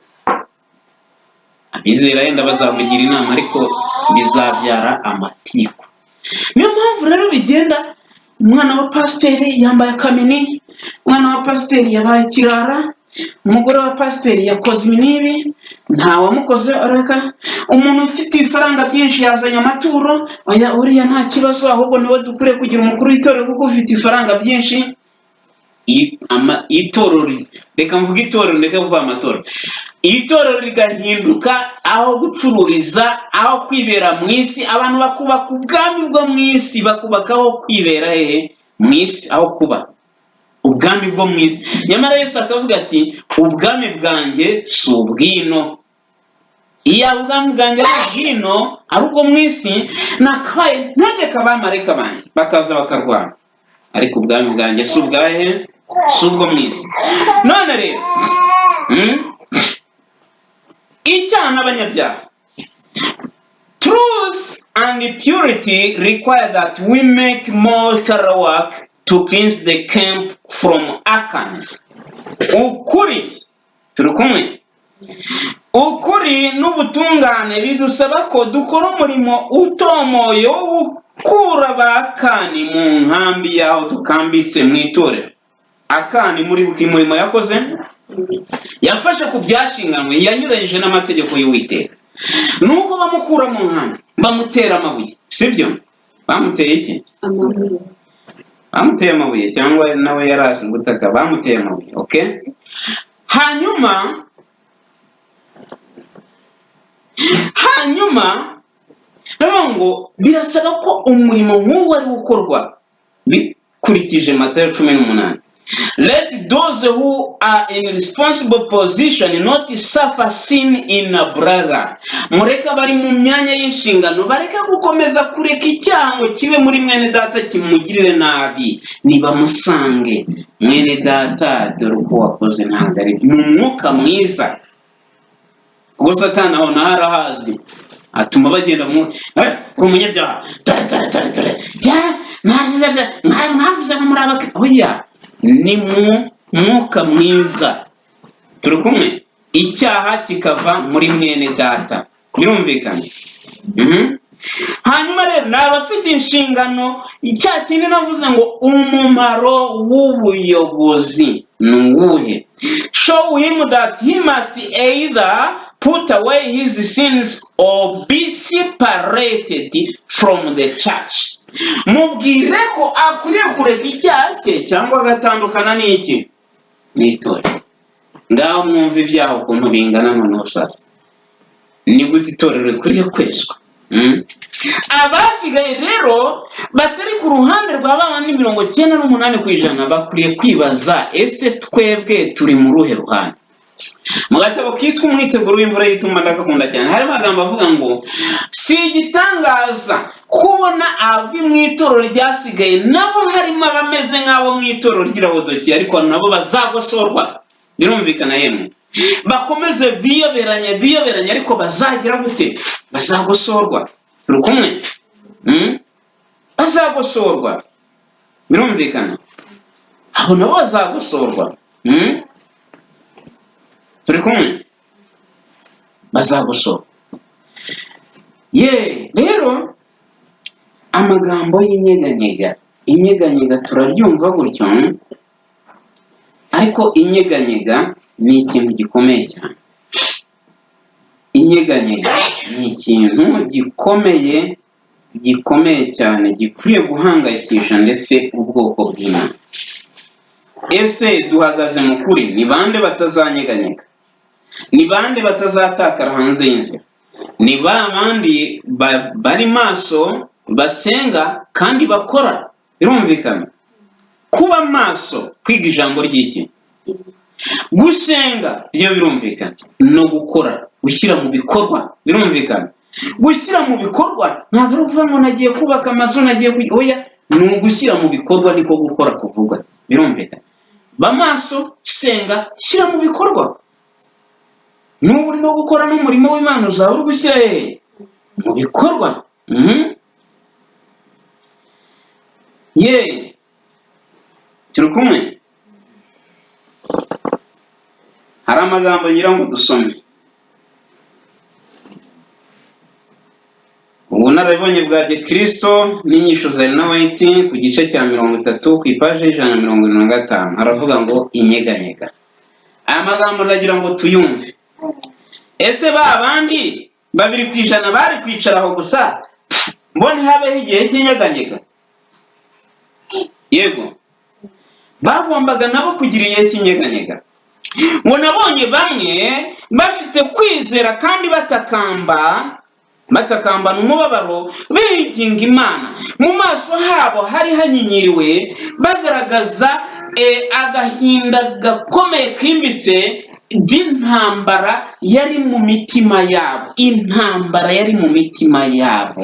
Abizera yenda bazamugira inama, ariko bizabyara amatiku. Niyo mpamvu rero bigenda: umwana wa pasiteri yambaye akamini, umwana wa pasiteri yabaye ikirara, umugore wa pasiteri yakoze ibi n'ibi, nta wamukoze. Reka, umuntu ufite ibifaranga byinshi yazanye amaturo. Oya, uriya nta kibazo, ahubwo niwe dukwiriye kugira umukuru w'itorero kuko ufite ifaranga byinshi. Itorero, reka mvuge itorero, ndeke kuvuga amatorero, itorero rigahinduka aho gucururiza, aho kwibera mu isi. Abantu bakubaka ubwami bwo mu isi, bakubaka aho kwibera hehe? Mu isi, aho kuba ubwami bwo mu isi. Nyamara Yesu akavuga ati: "Ubwami bwanjye si ubwino. Iyo ubwami bwanjye ari ubwino, ari ubwo mu isi, nakabaye ntegeka abamarayika banjye bakaza bakarwana. Ariko ubwami bwanjye si ubwahe? Si ubwo mu isi." None rero, icyaha n'abanyabyaha. Truth and purity require that we make more thorough work to cleanse the camp from Achans. Ukuri, turi kumwe? Ukuri n'ubutungane bidusaba ko dukora umurimo utomoye wo gukura Abakani mu nkambi y'aho dukambitse mu itorero. Akani, muri umurimo yakoze, yafashe ku byashinganywe, yanyuranyije n'amategeko y'Uwiteka, nuko bamukura mu nkambi, bamutera amabuye. Sibyo? Bamuteye iki? Amabuye. Bamuteye amabuye, cyangwa nawe yarazi gutaka. Bamuteye amabuye, okay. Hanyuma ndavuga ngo birasaba ko umurimo nk'uwo ari gukorwa bikurikije Matayo 18. Let those who are in responsible position not suffer sin in a brother. Mureke abari mu myanya y'inshingano bareke gukomeza kureka icyaha ngo kibe muri mwene data kimugirire nabi. Nibamusange: "Mwene data, dore uko wakoze ntabwo ari ni umwuka mwiza." Kuko Satani aho naho arahazi, atuma bagenda mu uri umunyabyaha, dore, dore, dore, dore, ya mwavuze ngo muri abakristo. Oya, ni mu mwuka mwiza. Turi kumwe? Icyaha kikava muri mwene data, birumvikana. Hanyuma rero ni abafite inshingano, icya kindi navuze ngo umumaro w'ubuyobozi ni uwuhe? Show him that he must either put away his sins or be separated from the church. Mubwire ko akwiriye kureka icyaha cye cyangwa agatandukana n'iki? N'itorero. Ngaho mwumva ibyaha ukuntu bingana. Noneho sasa ni gute itorero rikwiriye kwezwa? Abasigaye rero batari ku ruhande rwa ba bandi 98% bakwiriye kwibaza: ese twebwe turi mu ruhe ruhande? Mu gatabo kitwa Umwiteguro w'Imvura y'Itumba, ndagakunda cyane, harimo amagambo avuga ngo si igitangaza kubona abo mu itorero ryasigaye nabo harimo abameze nk'abo mu itorero ry'i Lawodokiya, ariko nabo bazagosorwa. Birumvikana yemwe? Bakomeze biyoberanye, biyoberanye, ariko bazagira gute? Bazagosorwa. Turi kumwe? Bazagosorwa, birumvikana, abo nabo bazagosorwa. Turi kumwe? Bazagosorwa. Ye rero amagambo y'inyeganyega, inyeganyega turaryumva gutyo, ariko inyeganyega ni ikintu gikomeye cyane. Inyeganyega ni ikintu gikomeye, gikomeye cyane, gikwiye guhangayikisha ndetse ubwoko bw'Imana. Ese duhagaze mu kuri? Ni bande batazanyeganyega? Ni bande batazatakara hanze y'inzira? Ni ba bandi bari maso, basenga kandi bakora. Birumvikana, kuba maso, kwiga ijambo ry'iki, gusenga, byo birumvikana, no gukora, gushyira mu bikorwa. Birumvikana, gushyira mu bikorwa ntabwo ari ukuvuga ngo nagiye kubaka amazu, nagiye oya. Ni ugushyira mu bikorwa, niko gukora kuvuga. Birumvikana? Ba maso, senga, shyira mu bikorwa. Nuba urimo gukora n'umurimo w'Imana, uzaba uri gushyira hehe? Mu bikorwa. Ye, turi kumwe. Hari amagambo ngira ngo dusome. Ubunararibonye bwa Gikristo n'inyigisho za Ellen White, ku gice cya 30, ku ipaji y'175, haravuga ngo "Inyeganyega". Aya magambo ndagira ngo tuyumve. Ese ba bandi 2% bari kwicara aho gusa ngo ntihabeho igihe cy'inyeganyega? Yego, bagombaga nabo kugira igihe cy'inyeganyega. Ngo nabonye bamwe bafite kwizera kandi batakamba, batakambana umubabaro, binginga Imana. Mu maso habo hari hanyinyiriwe, bagaragaza agahinda gakomeye kimbitse b'intambara yari mu mitima yabo. Intambara yari mu mitima yabo,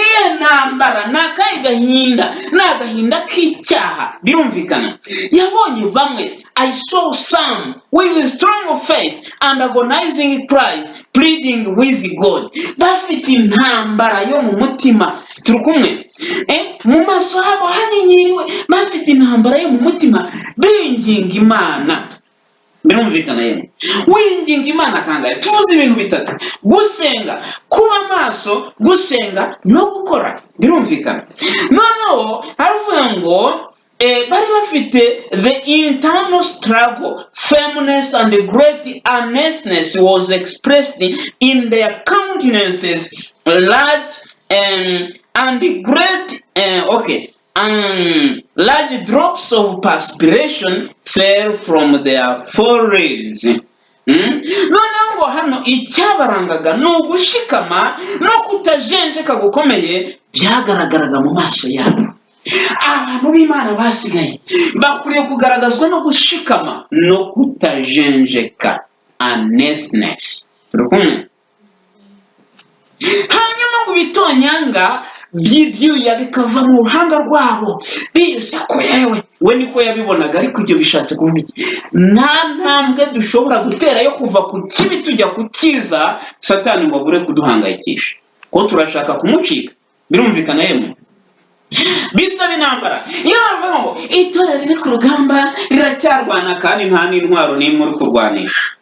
iyo ntambara ni akahe gahinda? Ni agahinda k'icyaha. Birumvikana? Yabonye bamwe, "I saw some with strong faith and agonizing cries, pleading with God." Bafite intambara yo mu mutima. Turi kumwe? Mu maso habo hanyinyiriwe, bafite intambara yo mu mutima, binginga Imana. Birumvikana yemwe? Winginga Imana kangahe? Tuvuze ibintu bitatu: gusenga, kuba maso, gusenga no gukora. Birumvikana? Noneho haravuga ngo bari bafite the internal struggle. Firmness and great earnestness was expressed in their countenances, large and great okay large drops of perspiration fell from their foreheads. Noneho ngo hano icyabarangaga ni ugushikama no kutajenjeka gukomeye byagaragaraga mu maso yabo. Abantu b'Imana basigaye bakwiriye kugaragazwa no gushikama no kutajenjeka, earnestness. Turi kumwe? Hanyuma ngo ibitonyanga by'ibyuya bikava mu ruhanga rwabo biyushya ko yewe we niko yabibonaga. Ariko ibyo bishatse kuvuga iki? Nta ntambwe dushobora gutera yo kuva ku kibi tujya ku cyiza, Satani ngo abure kuduhangayikisha, ko turashaka kumucika. Birumvikana yemwe? Bisaba intambara. Iyo bavuga ngo itorero riri ku rugamba, riracyarwana, kandi nta n'intwaro n'imwe uri kurwanisha.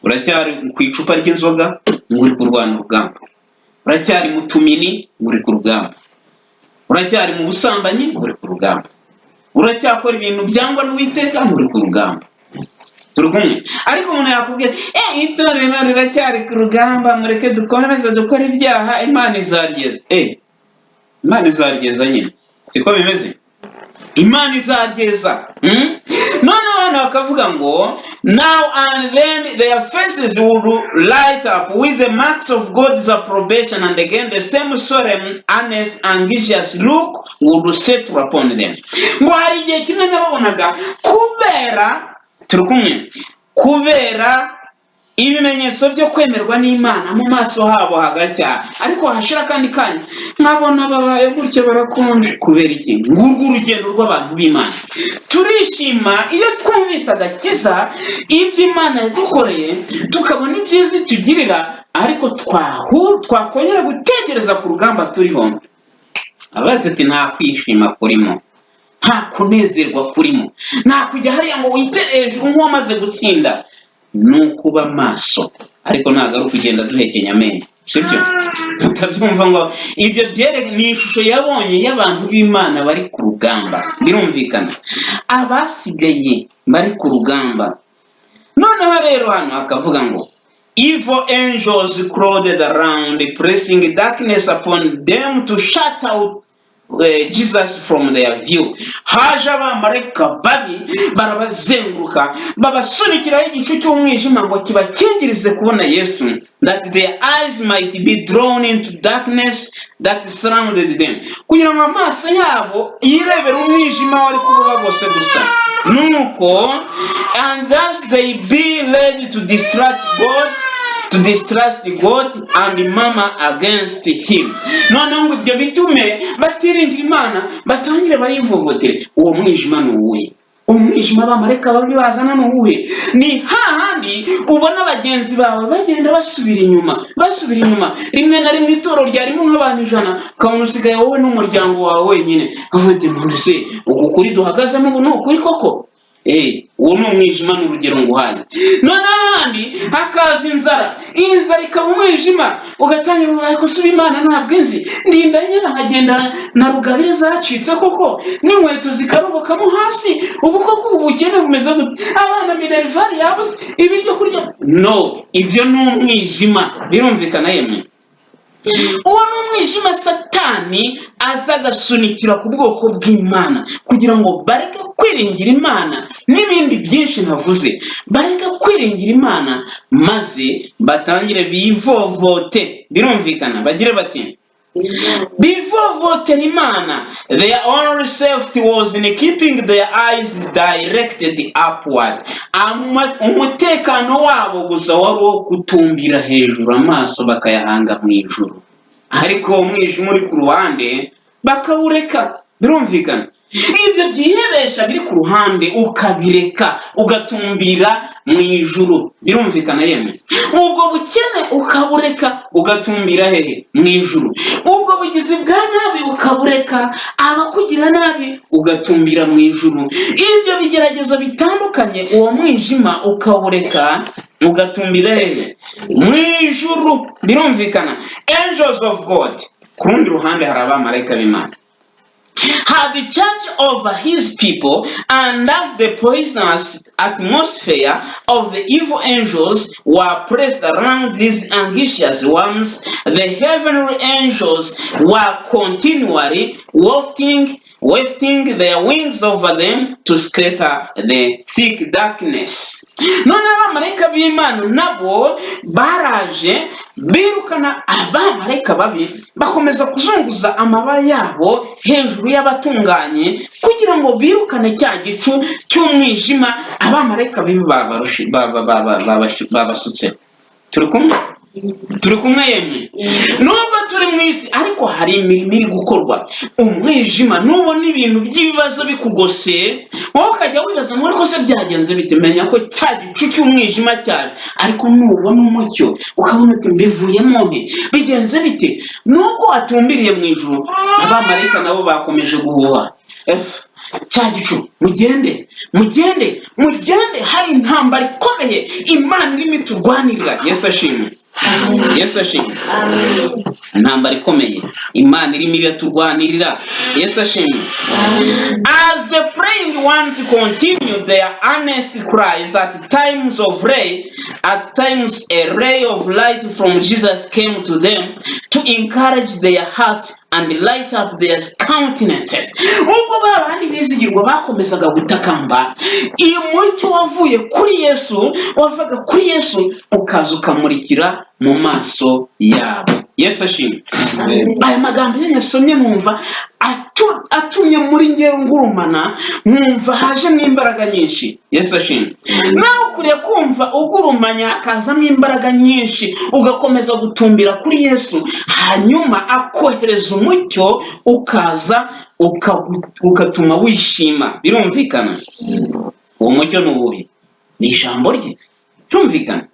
Uracyari ku icupa ry'inzoga ngo uri kurwana urugamba, uracyari mu tumini ngo uri ku rugamba, uracyari mu busambanyi ngo uri ku rugamba, uracyakora ibintu byangwa n'Uwiteka ngo uri ku rugamba. Turi kumwe? Ariko umuntu yakubwira: "Itorero riracyari ku rugamba, mureke dukomeze dukore ibyaha, Imana izaryeza." Imana izaryeza nyine, siko bimeze? Imana izaryeza. Noneho hano bakavuga ngo "Now and then their faces would light up with the marks of God's approbation, and again the same solemn, earnest, anxious look would settle upon them." Ngo hari igihe kimwe nababonaga kubera, turi kumwe, kubera ibimenyetso byo kwemerwa n'Imana, mu maso habo hagacya, ariko hashira akandi kanya nkabona babaye gutya, barakonje. Kubera iki? Ngurwo urugendo rw'abantu b'Imana. Turishima iyo twumvise agakiza, ibyo Imana yadukoreye, tukabona ibyiza itugirira, ariko twakongera gutekereza ku rugamba turiho, abaza ati: "Nta kwishima kurimo, nta kunezerwa kurimo, nta kujya hariya ngo witere hejuru nk'uwamaze gutsinda." Ni ukuba maso, ariko ntabwo ari ukugenda duhekenya amenyo, sibyo? Mutabyumva ngo ibyo byere ni ishusho yabonye y'abantu b'Imana bari ku rugamba. Birumvikana? Abasigaye bari ku rugamba. Noneho rero hano hakavuga ngo "Evil angels crowded around, pressing darkness upon them to shut out Jesus from their view." Haje abamarayika babi, barabazenguruka, babasunikiraho igicu cy'umwijima ngo kibakingirize kubona Yesu, "that their eyes might be drawn into darkness that surrounded them", kugira ngo amaso yabo yirebere umwijima wari kuba bose gusa. Nuko "and thus they be led to distrust God, to to distrust God and murmur against him. Noneho ngo ibyo bitume batiringira Imana, batangire bayivovotere. Uwo mwijima ni uwuhe? Umwijima abamarayika babi bazana ni uwuhe? Ni hahandi ubona bagenzi bawe bagenda basubira inyuma, basubira inyuma. Rimwe na rimwe itorero ryarimo nk'abantu 100, ukabona usigaye wowe n'umuryango wawe wenyine, ukavuga uti: "None se uku kuri duhagazemo ubu ni ukuri koko?" Uwo ni umwijima, ni urugero nguhaye. Noneho ahandi hakaza inzara, inzara ikaba umwijima, ugatangira uvuga: "Ariko se ubu Imana ntabwo inzi? Ndinda nyine nkagenda na rugabire zacitse koko, n'inkweto zikarobokamo hasi. Ubu koko ubu bukene bumeze gute? Abana minerval yabuze, ibiryo kurya." No, ibyo ni umwijima. Birumvikana yemwe? Uwo ni umwijima Satani aza agasunikira ku bwoko bw'Imana kugira ngo bareke kwiringira Imana n'ibindi byinshi ntavuze, bareke kwiringira Imana maze batangire bivovote. Birumvikana? Bagire bati bivovotera Imana. Their only safety was in keeping their eyes directed upward. Umutekano wabo gusa wari uwo gutumbira hejuru, amaso bakayahanga mu ijuru, ariko uwo mwijima uri ku ruhande bakawureka. Birumvikana? Ibyo byihebesha biri ku ruhande ukabireka, ugatumbira mu ijuru. Birumvikana yemwe? Ubwo bukene ukabureka, ugatumbira hehe? Mu ijuru. Ubwo bugizi bwa nabi ukabureka, abakugira nabi, ugatumbira mu ijuru. Ibyo bigeragezo bitandukanye, uwo mwijima ukawureka, ugatumbira hehe? Mu ijuru. Birumvikana? Angels of God, ku rundi ruhande hari abamarayika b'Imana, had charge over his people, and as the poisonous atmosphere of the evil angels were pressed around these anxious ones, the heavenly angels were continually wafting their wings over them to scatter the thick darkness. None abamarayika b'Imana nabo baraje birukana abamarayika babi, bakomeza kuzunguza amababa yabo hejuru y'abatunganye kugira ngo birukane cya gicu cy'umwijima abamarayika bibi babasutse. Turi kumwe? Turi kumwe yemwe? Nubwo turi mu isi, ariko hari imirimo iri gukorwa. Umwijima, nubona ibintu by'ibibazo bikugose, wowe ukajya wibaza ngo: "Ariko se byagenze bite?" Menya ko cya gicu cy'umwijima cyaje. Ariko nubona umucyo, ukabona uti: "Mbivuyemo nte? Bigenze bite?" Nuko watumbiriye mu ijuru, abamarayika nabo bakomeje guhuha cya gicu: "Mugende, mugende, mugende, hari intambara ikomeye Imana irimo iturwanirira." Yesu ashimwe! Yesu ashimwe! Amen. Intambara ikomeye Imana irimo iraturwanirira. Yesu ashimwe! As the praying ones continued their earnest cries, at times a ray of light from Jesus came to them to encourage their hearts and light up their countenances. Ubwo ba bandi bizigirwa bakomezaga gutakamba, iyo mucyo wavuye kuri Yesu, wavaga kuri Yesu ukaza ukamurikira mu maso yabo. Yesu ashimwe! Amen. Aya magambo iyo nyasomye numva atumye muri ngewe ngurumana, nkumva hajemo imbaraga nyinshi. Yesu ashimwe! Nawe ukwiriye kumva ugurumanya, hakazamo imbaraga nyinshi, ugakomeza gutumbira kuri Yesu, hanyuma akohereza umucyo ukaza ugatuma wishima. Birumvikana? Uwo mucyo ni uwuhe? Ni ijambo rye. Birumvikana?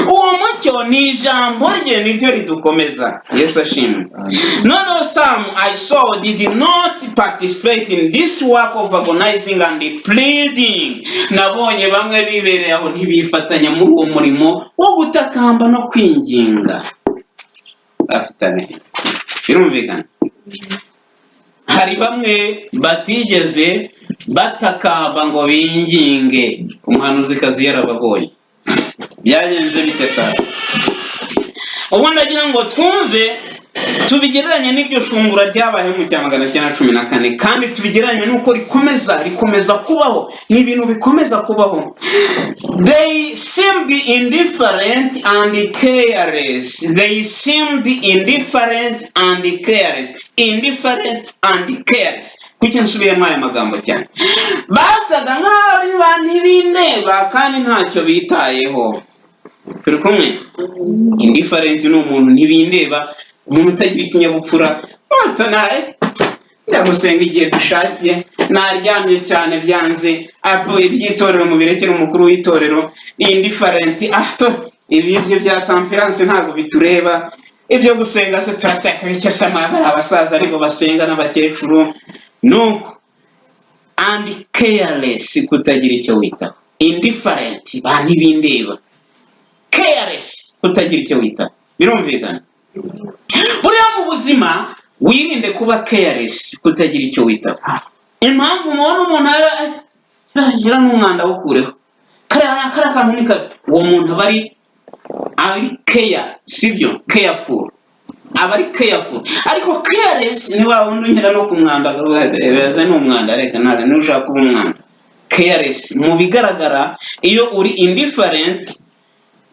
Uwo mucyo ni ijambo rye, niryo ridukomeza. Yesu ashimwe! Noneho some I saw did not participate in this work of agonizing and pleading. Nabonye bamwe bibereye aho, ntibifatanya muri uwo murimo wo gutakamba no kwinginga, bafite agahinda. Birumvikana? Hari bamwe batigeze batakamba ngo binginge, umuhanuzikazi yarababonye. Byagenze bite sasa? Ubu ndagira ngo twumve, tubigereranye n'iryo shungura ryabayeho mu cya 914, kandi tubigereranye n'uko rikomeza kubaho. Ni ibintu bikomeza kubaho. They seemed indifferent and careless. They seemed indifferent and careless, indifferent and careless. Kuki nsubiyemo aya magambo cyane? Basaga nk'aho ari ba ntibindeba kandi ntacyo bitayeho. Turi kumwe? Indifferent ni umuntu ntibindeba, umuntu utagira ikinyabupfura. Nawe njya gusenga igihe dushakiye, naryamye cyane byanze apo, iby'itorero mubirekere umukuru w'itorero. Ni indifferent. Ato ibi byo bya temperance ntabwo bitureba, ibyo gusenga se turaseka bityo se amabara, abasaza ariko basenga n'abakecuru nuko. And careless, kutagira icyo witaho. Indifferent, ba ntibindeba. Careless, kutagira icyo witaho. Birumvikana? Buriya mu buzima wirinde kuba careless, kutagira icyo witaho. Impamvu mubona umuntu aragira n'umwanda awukureho, kariya kantu ni kabi, uwo muntu aba ari care, sibyo? Careful, aba ari careful. Ariko careless ni wa wundi unyura no ku mwanda akavuga ati, "Beza ni umwanda, reka ntabwo niba ushaka kuba umwanda." Careless mu bigaragara, iyo uri indifferent,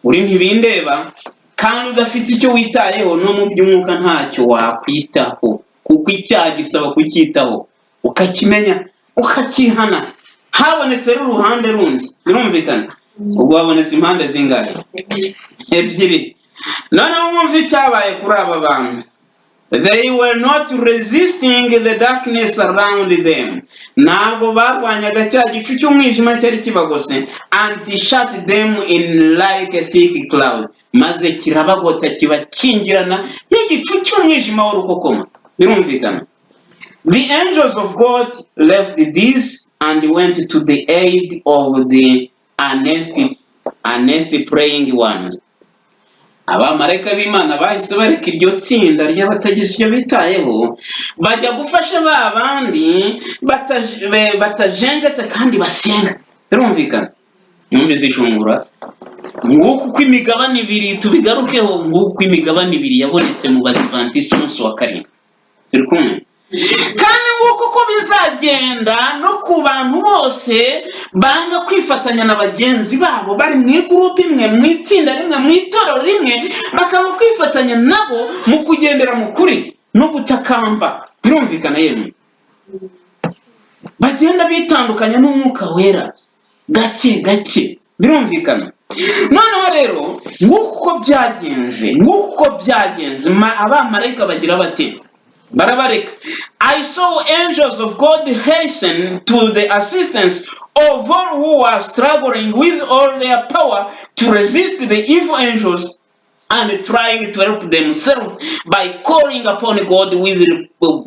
uri ntibindeba kandi udafite icyo witayeho, no mu by'umwuka ntacyo wakwitaho, kuko icyaha gisaba kucyitaho, ukakimenya, ukakihana. Habonetse rero uruhande rundi. Birumvikana? Ubwo habonetse impande zingahe? Ebyiri. Noneho mwumve icyabaye kuri aba bantu. They were not resisting the darkness around them, ntabwo barwanyaga cya gicu cy'umwijima cyari kibagose. And shut them in like a thick cloud, maze kirabagota, kibakingirana nk'igicu cy'umwijima w'urukokoma. Birumvikana? The angels of God left this and went to the aid of the earnest praying ones. Abamarayika b'Imana bahise bareka iryo tsinda ry'abatagize icyo bitayeho, bajya gufasha ba bandi batajenjetse kandi basenga. Birumvikana? Mwumvise ishungura? Nguko uko imigabane ibiri, tubigarukeho, nguko uko imigabane ibiri yabonetse mu Badivantisi umunsi wa karindwi. Turi kumwe? Kandi nguko uko bizagenda no ku bantu bose banga kwifatanya na bagenzi babo bari mu igurupe imwe, mu itsinda rimwe, mu itorero rimwe, bakanga kwifatanya nabo mu kugendera mu kuri no gutakamba. Birumvikana yemwe? Bagenda bitandukanya n'Umwuka Wera gake gake. Birumvikana? Noneho rero nguko uko byagenze, nguko uko byagenze. Abamarayika bagira bate? Barabareka. I saw angels of God hasten to the assistance of all who were struggling with all their power to resist the evil angels and trying to help themselves by calling upon God with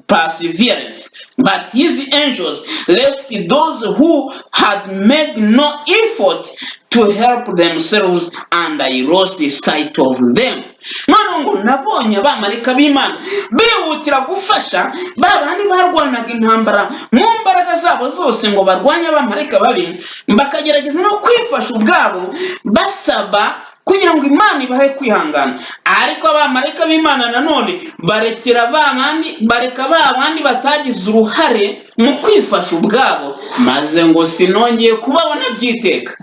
perseverance. But his angels left those who had made no effort to help themselves, and I lost sight of them. Noneho ngo nabonye abamarayika b'Imana bihutira gufasha ba bandi barwanaga intambara mu mbaraga zabo zose ngo barwanye abamarayika babi, bakagerageza no kwifasha ubwabo basaba kugira ngo Imana ibahe kwihangana. Ariko abamarayika b'Imana nanone barekera ba bandi, bareka ba bandi batagize uruhare mu kwifasha ubwabo, maze ngo sinongeye kubabona byiteka.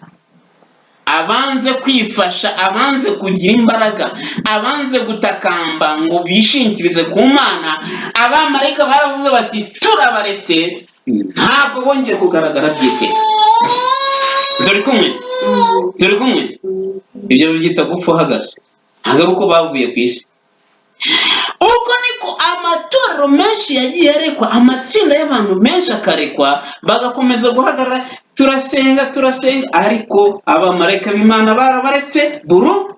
Abanze kwifasha, abanze kugira imbaraga, abanze gutakamba ngo bishingikirize ku Mana, abamarayika baravuze bati "Turabaretse." Ntabwo bongeye kugaragara byiteka. Turi kumwe? Turi kumwe? Ibyo byita gupfa uhagaze. Ntabwo ari uko bavuye ku isi. Uko niko amatorero menshi yagiye arekwa, amatsinda y'abantu menshi akarekwa, bagakomeza guhagarara, "Turasenga, turasenga," ariko abamarayika b'Imana barabaretse buru.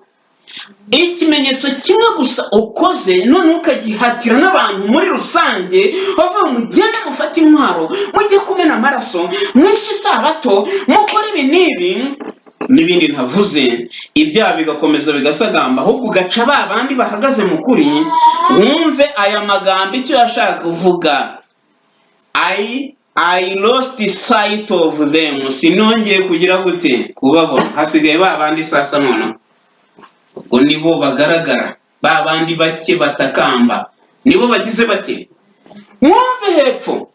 Ikimenyetso kimwe gusa ukoze, none ukagihatira n'abantu muri rusange, bavuga mugende mufate intwaro, mujye kumena amaraso, mwishe isabato, mukore ibi n'ibi n'ibindi ntavuze, ibyaha bigakomeza bigasagamba, ahubwo ugaca ba bandi bahagaze mu kuri. Wumve aya magambo icyo yashaka kuvuga: I lost sight of them." Sinongeye kugira gute? Kubabona. Hasigaye ba bandi sasa. Noneho ubwo nibo bagaragara, ba bandi bake batakamba nibo bagize bate? Mwumve hepfo.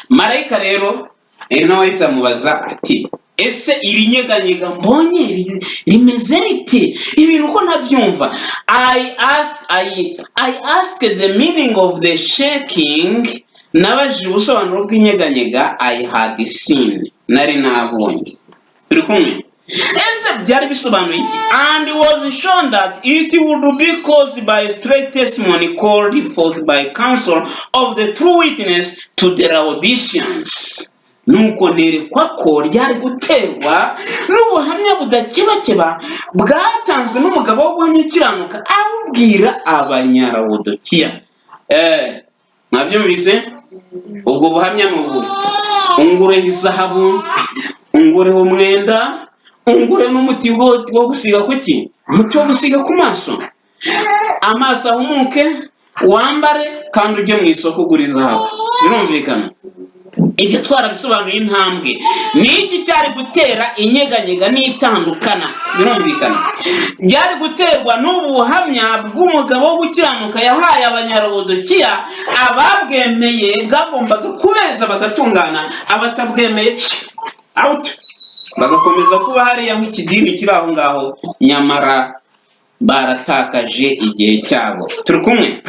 Marayika rero nawe ahita amubaza ati: "Ese iri nyeganyega mbonye rimeze rite? Ibintu uko ntabyumva." I asked the meaning of the shaking, nabajije ubusobanuro bw'inyeganyega, I had seen, nari nabonye. Turi kumwe? Ese byari bisobanuye iki? And was shown that it would be caused by straight testimony called forth by counsel of the true witness to the Laodiceans. Nuko nerekwa ko ryari guterwa n'ubuhamya budakebakeba bwatanzwe n'umugabo wo guhamya ukiranuka abubwira Abanyarawudokiya. Mwabyumvise? Ubwo buhamya ni ubu: ungureho izahabu, ungureho umwenda, ungure n'umuti wo gusiga ku ki? Umuti wo gusiga ku maso, amaso ahumuke, wambare kandi ujye mu isoko ugura izahabu. Birumvikana, ibyo twarabisobanuye. Intambwe ni iki cyari gutera inyeganyega n'itandukana? Birumvikana, byari guterwa n'ubu buhamya bw'umugabo wo gukiranuka yahaye Abanyarobodokiya. Ababwemeye bwagombaga kubeza bagatungana, abatabwemeye out, bagakomeza kuba hariya nk'ikidini kiri aho ngaho, nyamara baratakaje igihe cyabo. Turi kumwe?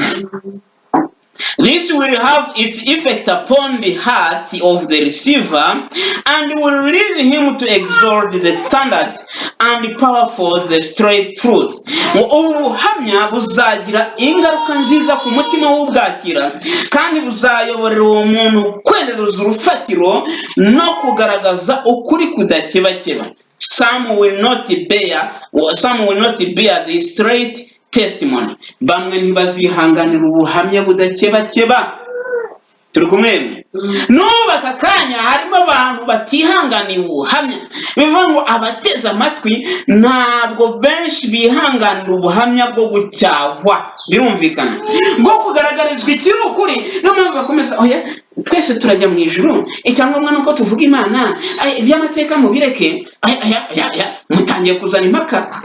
This will have its effect upon the heart of the receiver and will lead him to exalt the standard and power for the straight truth. Ngo ubu buhamya buzagira ingaruka nziza ku mutima w'ubwakira, kandi buzayoborera uwo muntu kwereruza urufatiro no kugaragaza ukuri kudakebakeba. Some will not bear the straight testimony. Bamwe ntibazihanganira ubuhamya budakebakeba. Turi kumwe? N'ubu aka kanya harimo abantu batihanganiye ubuhamya. Bivuga ngo abateze amatwi, ntabwo benshi bihanganira ubuhamya bwo gucyahwa, birumvikana, bwo kugaragarizwa ikiri ukuri. Niyo mpamvu bakomeza: "Oya, twese turajya mu ijuru, icyangombwa ni uko tuvuga Imana. Ay, iby'amateka mubireke." Aya, aya, aya, aya, mutangiye kuzana impaka,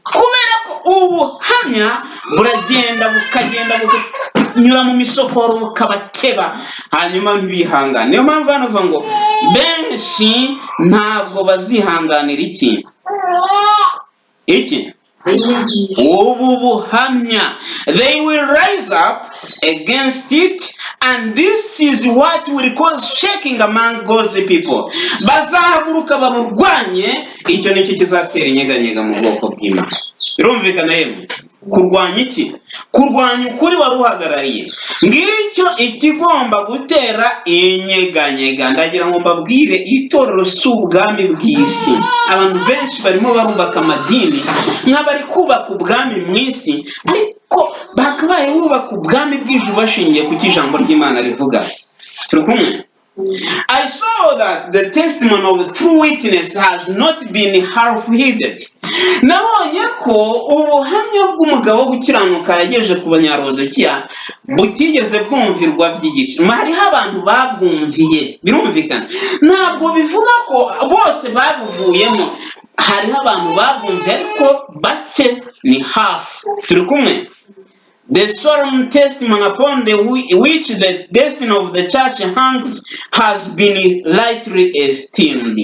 kubera ko ubuhamya buragenda, bukagenda, bukanyura mu misokoro, bukabakeba, hanyuma ntibihangane. Niyo mpamvu hano bavuga ngo benshi ntabwo bazihanganira iki? Iki? Ubu buhamya. They will rise up against it, and this is what will cause shaking among God's people. Bazahaguruka baburwanye. Icyo nicyo kizatera inyeganyega mu bwoko bw'Imana. Birumvikana yemwe? Kurwanya iki? Kurwanya ukuri wari uhagarariye. Ngicyo ikigomba gutera inyeganyega. Ndagira ngo mbabwire, itorero si ubwami bw'isi. Abantu benshi barimo barubaka amadini nk'abari kubaka ubwami mu isi, ariko bakabaye bubaka ubwami bw'ijuru bashingiye ku cyo ijambo ry'Imana rivuga. Turi kumwe? I saw that the testimony of the true witness has not been half heeded. Nabonye ko ubuhamya bw'umugabo wo gukiranuka yagejeje ku Banyarodokiya butigeze bwumvirwa by'igice. Hariho abantu babwumviye, birumvikana. Ntabwo bivuga ko bose babuvuyemo. Hariho abantu babwumviye, ariko bake, ni hafi. Turi kumwe? The solemn testimony upon which the destiny of the church hangs has been lightly esteemed.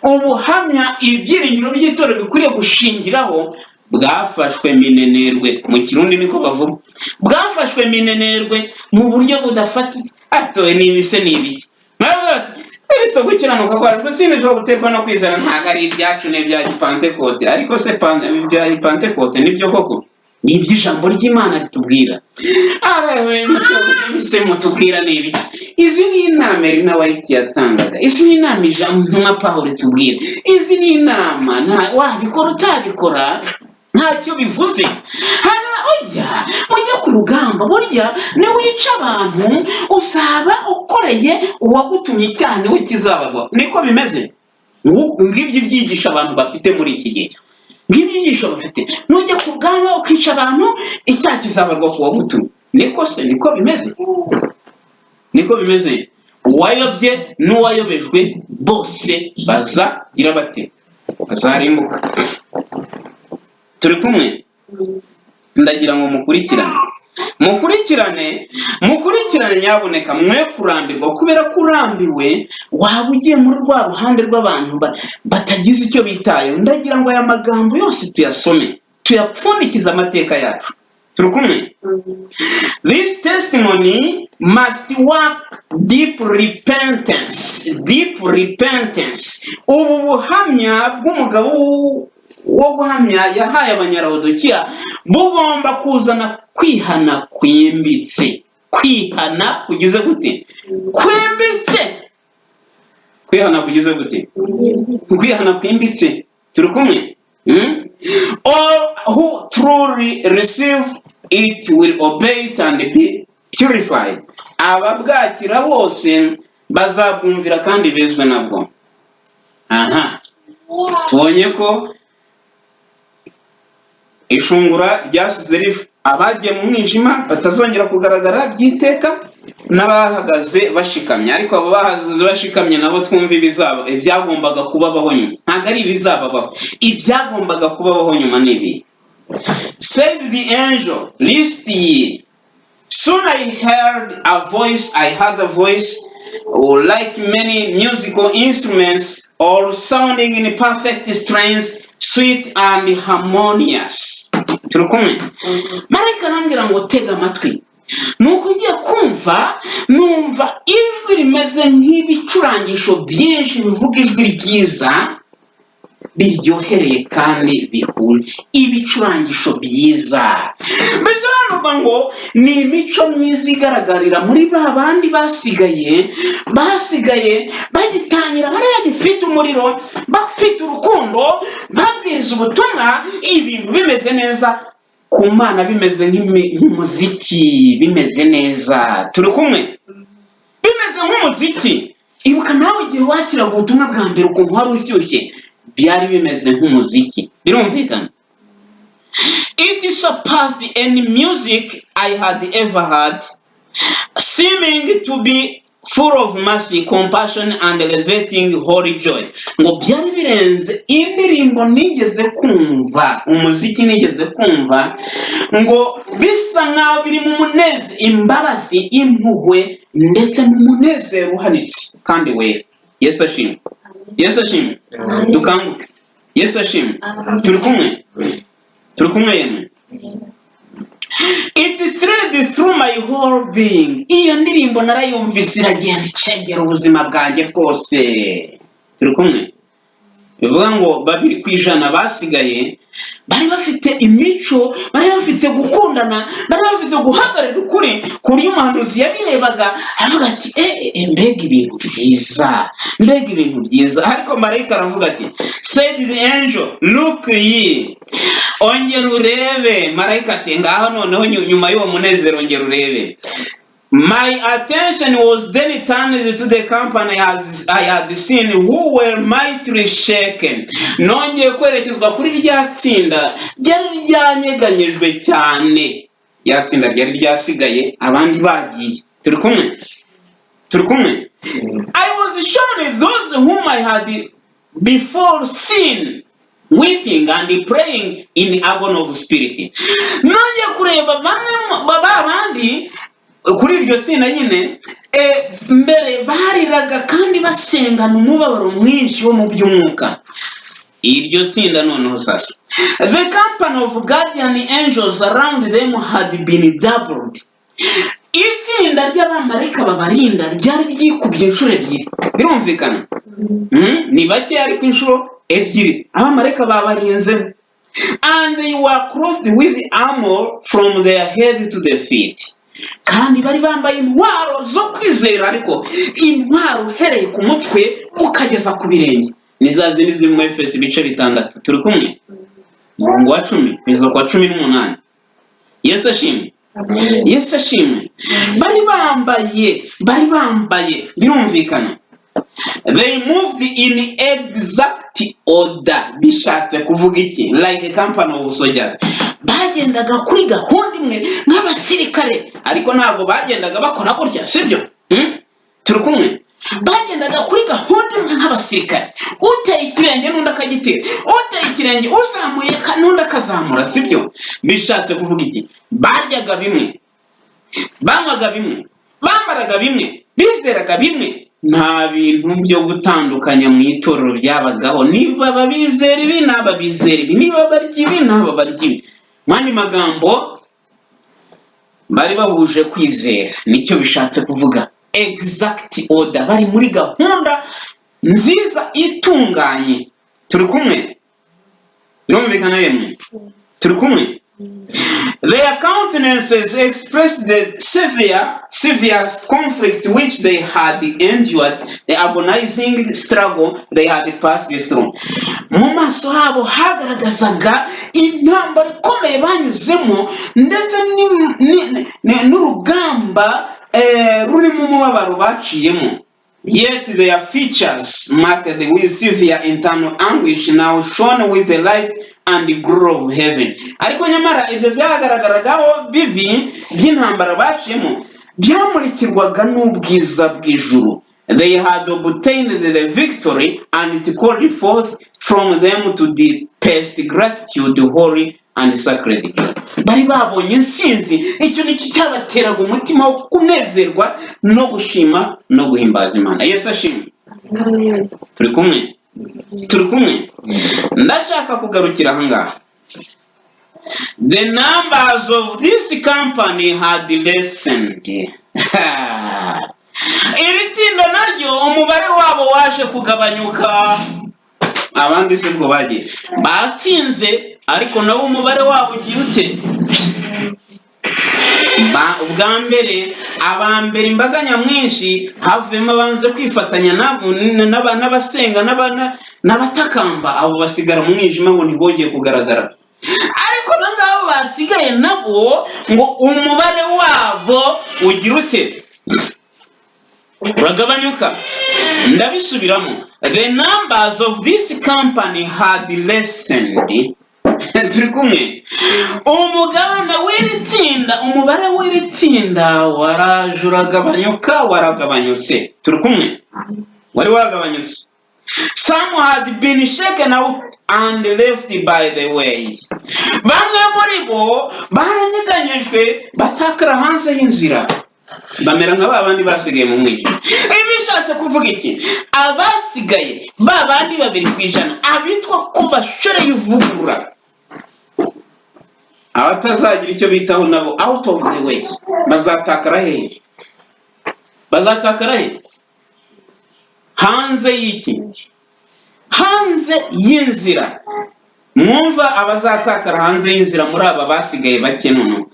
Ubuhamya ibyiringiro by'itorero bikwiriye gushingiraho bwafashwe minenerwe. Mu Kirundi niko bavuga. Bwafashwe minenerwe, mu buryo budafatitse. Atowe ni ibise ni ibiki? Baravuga bati: "Kristo gukiranuka kwacu gutsindishwa guterwa no kwizera ntabwo ari ibyacu, ni ibya Gipantekote." Ariko se ibya Gipantekote nibyo koko? Ni iby'ijambo ry'Imana ritubwira. Se mutubwira ni ibiki? Izi ni inama Elena White yatangaga, izi ni inama ijambo intumwa Pawulo itubwira, izi ni inama wabikora utabikora ntacyo bivuze. Hanyuma oya, mujye ku rugamba. Burya niwica abantu uzaba ukoreye uwagutumye icyaha, niwe kizabarwa. Niko bimeze. Ngibyo ibyigisho abantu bafite muri iki gihe, ngibyo bafite. Nujya ku rugamba ukica abantu, icyaha kizabarwa ku wagutumye. Niko se? Niko bimeze? Niko bimeze. Uwayobye n'uwayobejwe bose bazagira bate? Bazarimbuka. Turi kumwe? Ndagira ngo mukurikirane, mukurikirane, mukurikirane nyabuneka, mwe kurambirwa, kubera ko urambiwe waba ugiye muri rwa ruhande rw'abantu batagize icyo bitayeho. Ndagira ngo aya magambo yose tuyasome, tuyapfundikize amateka yacu. Turi kumwe? This testimony must work deep repentance. Deep repentance. Ubu buhamya bw'umugabo wo guhamya yahaye Abanyalawodikiya bugomba kuzana kwihana kwimbitse. Kwihana kugize gute? Kwimbitse. Kwihana kugize gute? Kwihana kwimbitse. Turi kumwe? All who truly receive it will obey it and be purified. Ababwakira bose bazabwumvira kandi bezwe nabwo. Aha tubonye ko ishungura ryasize rifu abagiye mu mwijima batazongera kugaragara by'iteka, n'abahagaze bashikamye. Ariko abo bahagaze bashikamye nabo, twumva ibizaba. Ibyagombaga kubabaho nyuma ntabwo ari ibizababaho, ibyagombaga kubabaho nyuma ni ibi. Said the angel, "List ye." Soon I heard a voice, I heard a voice, oh, like many musical instruments, all sounding in perfect strains, sweet and harmonious. Turi kumwe? Marayika arambwira ngo tega amatwi. Nuko ugiye kumva numva ijwi rimeze nk'ibicurangisho byinshi bivuga ijwi ryiza biryohereye kandi bihuje, ibicurangisho byiza. Bisobanurwa ngo ni imico myiza igaragarira muri ba bandi basigaye bagitangira, bari bagifite umuriro, bafite urukundo, babwiriza ubutumwa, ibintu bimeze neza ku Mana, bimeze nk'umuziki, bimeze neza. Turi kumwe? Bimeze nk'umuziki. Ibuka nawe igihe wakiraga ubutumwa bwa mbere ukuntu wari ushyushye, byari bimeze nk'umuziki. Birumvikana. It surpassed any music I had ever heard, seeming to be full of mercy, compassion and elevating holy joy. Ngo byari birenze indirimbo nigeze kumva, umuziki nigeze kumva, ngo bisa nkaho biri mu munezero, imbabazi, impuhwe, ndetse n'umunezero uhanitse kandi wera. Yesu ashimwe! Yesu ashimwe! Dukanguke! Yesu ashimwe! Turi kumwe? Turi kumwe yemwe? It thrilled through my whole being. Iyo ndirimbo narayumvise, iragenda icengera ubuzima bwanjye bwose. Turi kumwe? Bivuga ngo 2% basigaye bari bafite imico, bari bafite gukundana, bari bafite guhagararira ukuri, ku buryo umuhanuzi yabirebaga aravuga ati: "Eh, eh, mbega ibintu byiza, mbega ibintu byiza!" Ariko marayika aravuga ati: "Said the angel, look ye." Ongera urebe. Marayika ati: "Ngaho noneho nyuma y'uwo munezero ongera urebe." My attention was then turned to the company as I had seen, who were mightily shaken. Nongeye kwerekezwa kuri rya tsinda ryari ryanyeganyejwe cyane. Rya tsinda ryari ryasigaye abandi bagiye. Turi kumwe? Turi kumwe? I was shown those whom I had before seen weeping and praying in agony of spirit. Nongeye kureba bamwe ba bandi kuri iryo tsinda nyine, mbere bariraga kandi basengana umubabaro mwinshi wo mu by'umwuka. Iryo tsinda noneho sasa, the company of guardian angels around them had been doubled. Itsinda ry'abamarayika babarinda ryari ryikubye inshuro ebyiri. Birumvikana. Ni bake ariko inshuro ebyiri abamarayika babarinze. And they were clothed with armor from their head to the feet. Kandi bari bambaye intwaro zo kwizera, ariko intwaro uhereye ku mutwe ukageza ku birenge ni za zindi ziri mu Efesi ibice 6. Turi kumwe? Umurongo wa 10 kugeza ku wa 18. Yesu ashimwe! Yesu ashimwe! Bari bambaye, bari bambaye. Birumvikana. They moved in exact order. Bishatse kuvuga iki? Like a company of soldiers. Bagendaga kuri gahunda imwe nk'abasirikare, ariko ntabwo bagendaga bakora gutya, sibyo? Turi kumwe? Bagendaga kuri gahunda imwe nk'abasirikare, uteye ikirenge n'undi akagitera, uteye ikirenge uzamuye n'undi akazamura, sibyo? Bishatse kuvuga iki? Baryaga bimwe, banywaga bimwe, bambaraga bimwe, bizeraga bimwe. Nta bintu byo gutandukanya mu itorero byabagaho. Niba babizera ibi n'aba bizera ibi, niba barya ibi n'aba barya ibi. Mu yandi magambo, Bari bahuje kwizera, nicyo bishatse kuvuga exact order. Bari muri gahunda nziza itunganye. Turi kumwe? Birumvikana yemwe? Turi kumwe? Their countenances expressed the severe, severe conflict which they had endured, the agonizing struggle they had passed through. Mu maso habo hagaragazaga intambara ikomeye banyuzemo, ndetse n'urugamba rurimo umubabaro baciyemo. Yet their features, marked with severe internal anguish, now shone with the light and the glory of heaven. Ariko nyamara ibyo byagaragaragaho bibi by'intambara baciyemo byamurikirwaga n'ubwiza bw'ijuru. They had obtained the victory, and it called forth from them to the deepest gratitude, holy and sacred. Bari babonye intsinzi, icyo nicyo cyabateraga umutima wo kunezerwa no gushima no guhimbaza Imana. Yesu ashimwe. Amen. Turi kumwe? Turi kumwe? Ndashaka kugarukira ahangaha. The numbers of this company had lessened. Iri tsinda naryo umubare wabo waje kugabanyuka. Abandi se bwo bagiye batsinze, ariko nabo umubare wabo ugira ute? Ubwa mbere, aba mbere, imbaga nyamwinshi, havuyemo abanze kwifatanya n'abasenga n'abatakamba, abo basigara mu mwijima ngo ntibongeye kugaragara. Ariko aba ngabo basigaye nabo ngo umubare wabo ugira ute? Uragabanyuka. Ndabisubiramo: the numbers of this company had lessened. Turi kumwe? Umugabane w'iri tsinda, umubare w'iri tsinda waraje uragabanyuka, waragabanyutse. Turi kumwe? Wari wagabanyutse. Some had been shaken out and left by the way. Bamwe muri bo baranyeganyejwe, batakara hanze y'inzira, bamera nka ba bandi basigaye mu mwijima. Ibi bishatse kuvuga iki? Abasigaye, ba bandi 2%, abitwa ko bashoreye ivugurura, abatazagira icyo bitaho nabo, out of the way, bazatakara hehe? Bazatakara he? Hanze y'iki? Hanze y'inzira. Mwumva abazatakara hanze y'inzira muri aba basigaye bake noneho: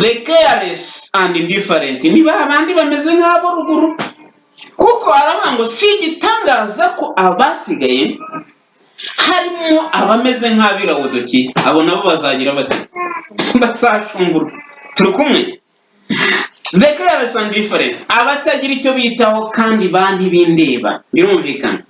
the careless and indifferent, ni ba bandi bameze nk'abo ruguru, kuko aravuga ngo si igitangaza ko abasigaye harimo abameze nk'ab'i Lawodikiya. Abo nabo bazagira bate? Bazashungurwa. Turi kumwe? The careless and indifferent, abatagira icyo bitaho kandi ba ntibindeba. Birumvikana,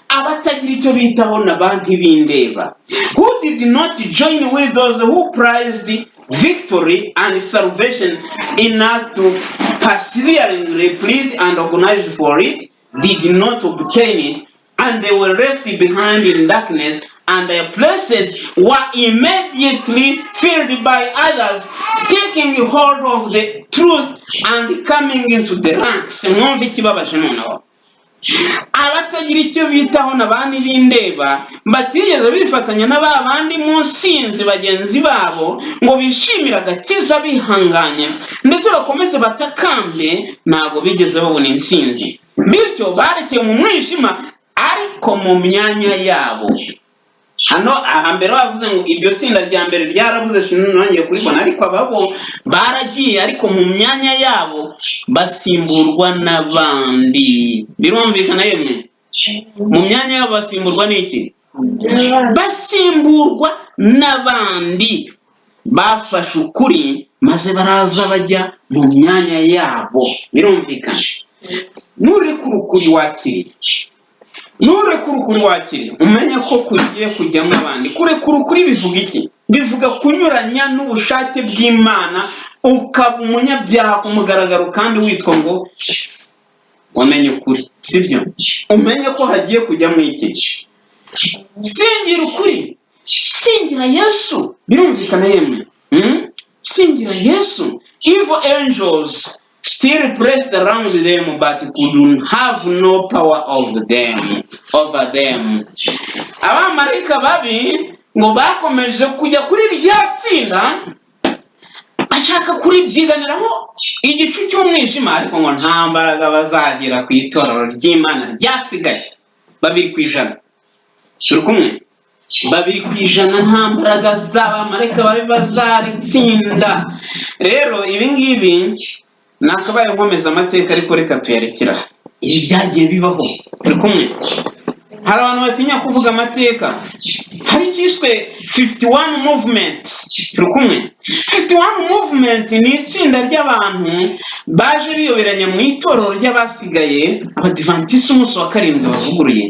abatagira icyo bitaho na ba ntibindeba, who did not join with those who prized victory and salvation enough to perseveringly plead and organize for it, did not obtain it, and they were left behind in darkness, and their places were immediately filled by others taking hold of the truth and coming into the ranks. Mwumve ikibabaje noneho: abatagira icyo bitaho na ba ntibindeba, batigeze bifatanya na ba bandi mu nsinzi bagenzi babo ngo bishimire agakiza bihanganye, ndetse bakomeze batakambe, ntabwo bigeze babona intsinzi. Bityo barekeye mu mwijima, ariko mu myanya yabo hano aha mbere bavuze ngo iryo tsinda rya mbere ryarabuze, sinongeye kuribona, ariko ababo baragiye, ariko mu myanya yabo basimburwa n'abandi. Birumvikana yemwe? Mu myanya yabo basimburwa n'iki? Basimburwa n'abandi bafashe ukuri, maze baraza bajya mu myanya yabo. Birumvikana, nurekura ukuri wakiriye, nurekura ukuri wakiriye, umenye ko kugiye kujyamo abandi. Kurekura ukuri bivuga iki? Bivuga kunyuranya n'ubushake bw'Imana, ukaba umunyabyaha ku mugaragaro kandi witwa ngo wamenye ukuri, sibyo? Umenye ko hagiye kujyamo iki? Singira ukuri, singira Yesu. Birumvikana yemwe? Singira Yesu. Evil angels still pressed around them but could have no power of them over them. Abamarayika babi ngo bakomeje kujya kuri rya tsinda, Ashaka kuribyiganiraho igicu cy'umwijima, ariko ngo nta mbaraga bazagira ku itorero ry'Imana ryasigaye. 2%, turi kumwe? 2% nta mbaraga z'abamarayika babi bazaritsinda. Rero ibi ngibi nakabaye nkomeza amateka, ariko reka tuyarekera. Ibi byagiye bibaho, turi kumwe? Hari abantu batinya kuvuga amateka. Hari icyiswe 51 movement, turi kumwe? 51 movement ni itsinda ry'abantu baje biyoberanya mu itorero ry'abasigaye, Abadivantisiti umunsi wa karindwi bavuguruye,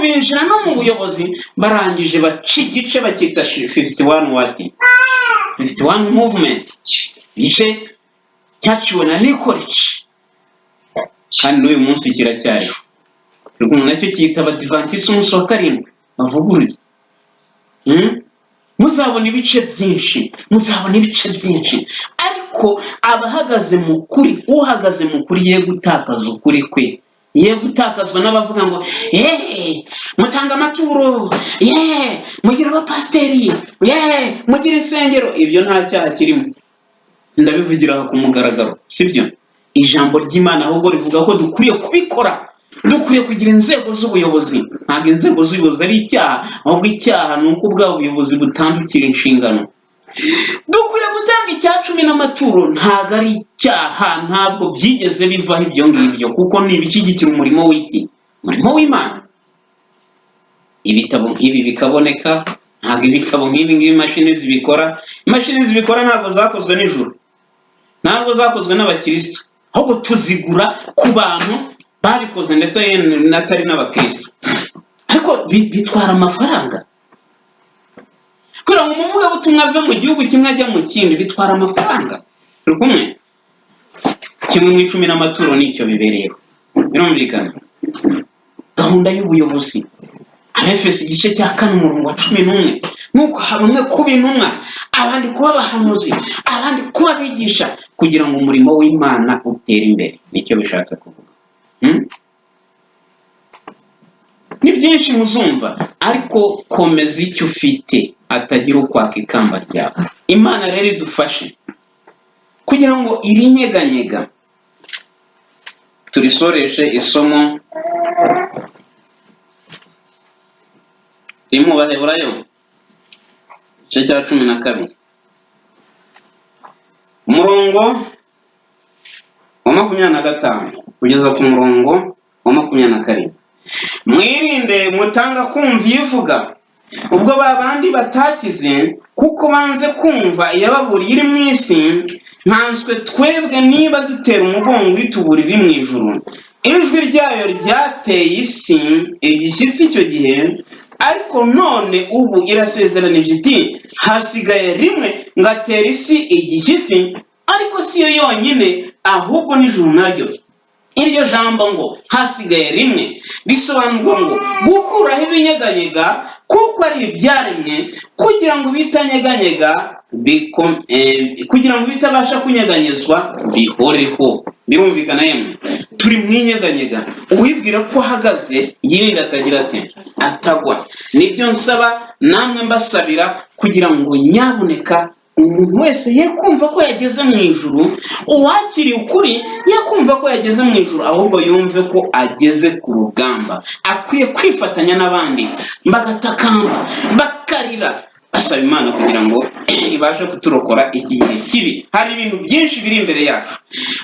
binjira no mu buyobozi, barangije baca igice bakita 51 what? 51 movement. Igice cyaciwe na Nikolici, kandi n'uyu munsi kiracyariho. Turi kumwe? Nacyo cyita Abadivantisiti umunsi wa karindwi bavuguruye. Muzabona ibice byinshi, muzabona ibice byinshi, ariko abahagaze mu kuri, uhagaze mu kuri ye gutakaza ukuri kwe, ye gutakazwa n'abavuga ngo yeee mutanga amaturo, yeee mugira abapasiteri, yeee mugira insengero. Ibyo nta cyaha kirimo, ndabivugira aha ku mugaragaro, sibyo? Ijambo ry'Imana ahubwo rivuga ko dukwiriye kubikora, dukwiriye kugira inzego z'ubuyobozi. Ntabwo inzego z'ubuyobozi ari icyaha, ahubwo icyaha ni uko bwa buyobozi butandukira inshingano. Dukwiriye gutanga icya cumi n'amaturo, ntabwo ari icyaha, ntabwo byigeze bivaho ibyo ngibyo, kuko ni ibishyigikira umurimo w'iki? Umurimo w'Imana. Ibitabo nk'ibi bikaboneka, ntabwo ibitabo nk'ibi ngibi imashini zibikora. Imashini zibikora ntabwo zakozwe nijoro, ntabwo zakozwe n'abakristo, ahubwo tuzigura ku bantu babikoze, ndetse n'atari n'abakristo, ariko bitwara amafaranga kugira ngo umuvugabutumwa ave mu gihugu kimwe ajya mu kindi, bitwara amafaranga. Turi kumwe? Kimwe mu icumi n'amaturo nicyo bibereyeho, birumvikana. Gahunda y'ubuyobozi, Abefesi igice cya 4 umurongo wa 11, nuko bamwe kuba intumwa, abandi kuba abahanuzi, abandi kuba abigisha, kugira ngo umurimo w'Imana utere imbere. Nicyo bishatse kuvuga. Ni byinshi muzumva, ariko komeza icyo ufite, hatagira ukwaka ikamba ryawe. Imana rero idufashe kugira ngo iri nyeganyega turisoreshe isomo riri mu Baheburayo igice cya 12 umurongo wa 25 kugeza ku murongo wa 27. Mwirinde mutanga kumva ivuga ubwo ba bandi batakize, kuko banze kumva iyababuriye iri mu isi, nkanswe twebwe niba dutera umugongo itubura iri mu ijuru. Ijwi ryayo ryateye isi igishyitsi icyo gihe, ariko none ubu irasezeranije iti hasigaye rimwe ngatera isi igishyitsi, ariko si yo yonyine, ahubwo n'ijuru naryo. Iryo jambo ngo hasigaye rimwe risobanurwa ngo gukuraho ibinyeganyega, kuko ari ibyaremwe, kugira ngo bitanyeganyega, kugira ngo bitabasha kunyeganyezwa bihoreho. Birumvikana yemwe? Turi mu inyeganyega. Uwibwira ko ahagaze yirinde atagira ate? Atagwa. Nibyo nsaba namwe mbasabira, kugira ngo nyabuneka umuntu wese ye kumva ko yageze mu ijuru, uwakiriye ukuri ye kumva ko yageze mu ijuru, ahubwo yumve ko ageze ku rugamba, akwiye kwifatanya n'abandi bagatakamba, bakarira, basaba Imana kugira ngo ibashe kuturokora iki gihe kibi. Hari ibintu byinshi biri imbere yacu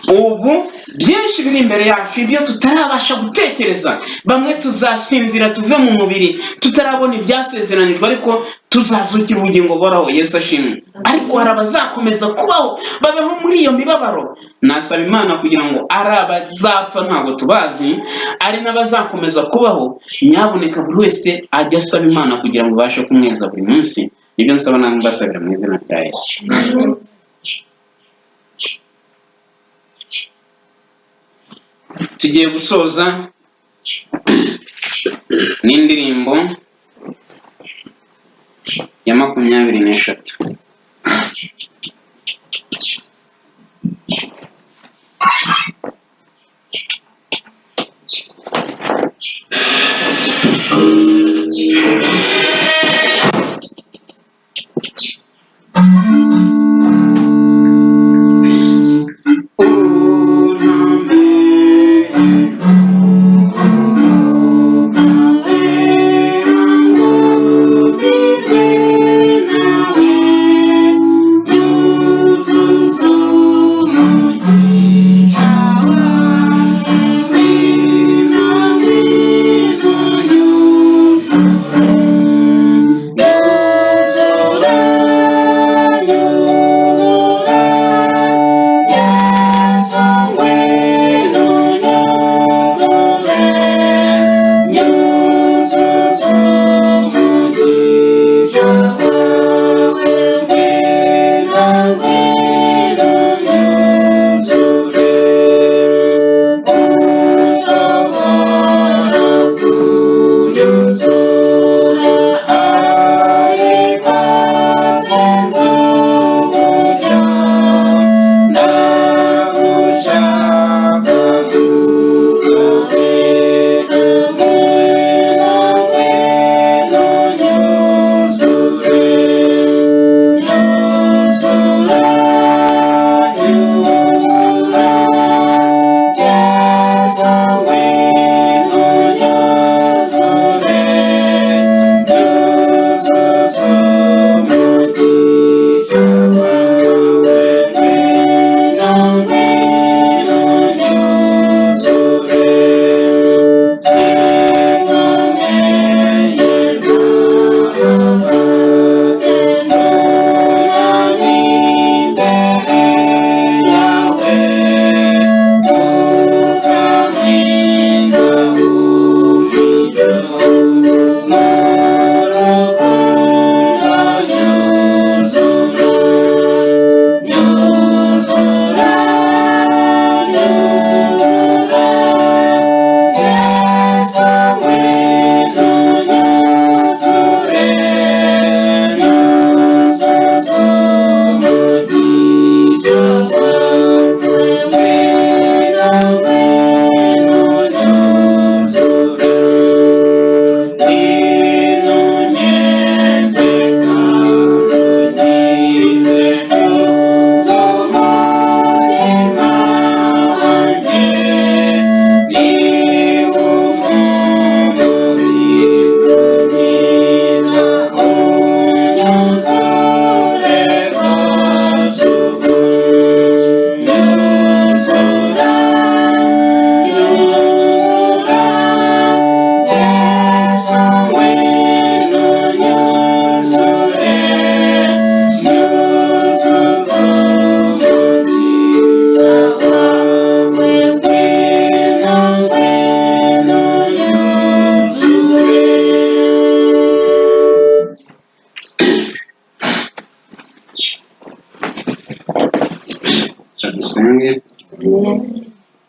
ubu, byinshi biri imbere yacu, ibyo tutarabasha gutekereza. Bamwe tuzasinzira tuve mu mubiri tutarabona ibyasezeranijwe, ariko tuzazukira ubugingo buhoraho. Yesu ashimwe. Ariko hari abazakomeza kubaho, babeho muri iyo mibabaro. Nasaba Imana kugira ngo ari abazapfa ntabwo tubazi, ari n'abazakomeza kubaho, nyabuneka buri wese ajye asaba Imana kugira ngo ibashe kumweza buri munsi. Nibyo nsaba namwe mbasabira mu izina rya Yesu. Tugiye gusoza n'indirimbo ya 23.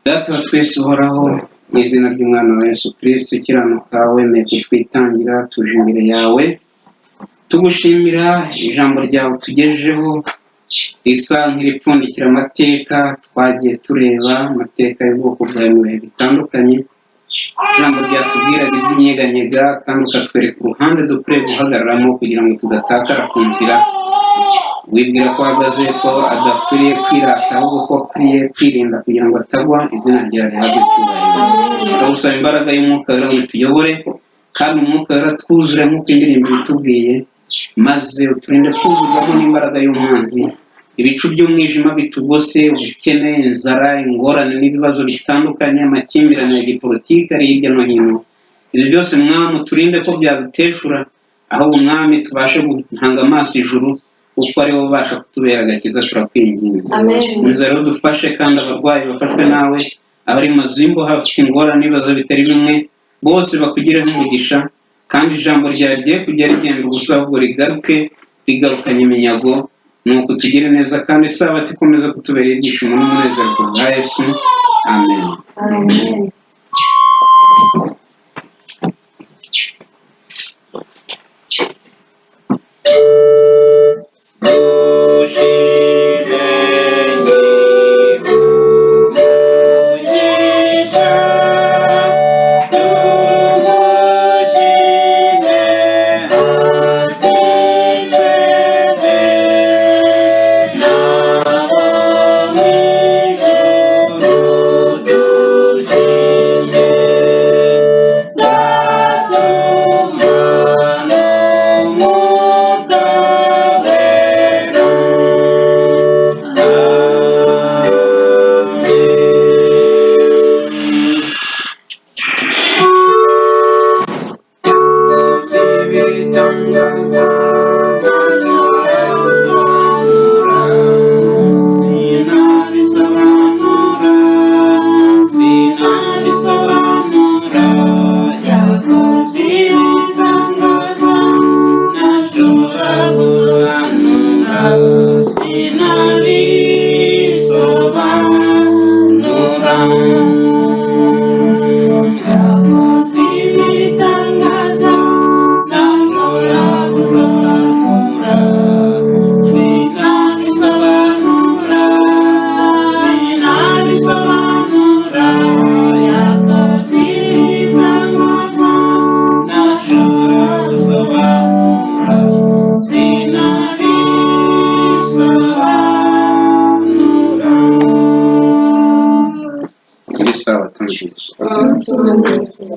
Data wa twese uhoraho, mu izina ry'umwana wa Yesu Kristo ukiranuka wemeye kutwitangira, tuje imbere yawe tugushimira ijambo ryawe tugejejeho risa nk'iripfundikira amateka twagiye tureba, amateka y'ubwoko bwawe mu bihe bitandukanye. Ijambo ryatubwiraga iby'inyeganyega kandi ukatwereka uruhande dukwiriye guhagararamo kugira ngo tudatakara ku nzira. Wibwira ko ahagaze ko adakwiriye kwirata, ahubwo ko akwiriye kwirinda kugira ngo atagwa. Izina ryawe rihabwe icyubahiro. Turagusaba imbaraga y'Umwuka Wera ngo tuyobore, kandi Umwuka Wera twuzure nk'uko indirimbo ibitubwiye, maze uturinde kuzurwamo n'imbaraga y'umwanzi. Ibicu by'umwijima bitugose, ubukene, inzara, ingorane n'ibibazo bitandukanye, amakimbirane ya gipolitiki ari hirya no hino, ibyo byose Mwami uturinde ko byaduteshura, ahubwo Mwami tubashe guhanga amaso ijuru, kuko ari wowe ubasha kutubera agakiza. Turakwinginze. Amen. Inzara udufashe, kandi abarwayi bafashwe nawe, abari mu mazu y'imbohe bafite ingorane n'ibibazo bitari bimwe, bose bakugireho umugisha. Kandi ijambo ryawe rye kujya rigenda ubusa, ahubwo rigaruke rigarukanye iminyago. Nuko tugire neza, kandi isabato ikomeza kutubera ibyishimo n'umunezero ku bwa Yesu. Amen. Amen. Isabato nziza. Umunsi w'umunezero.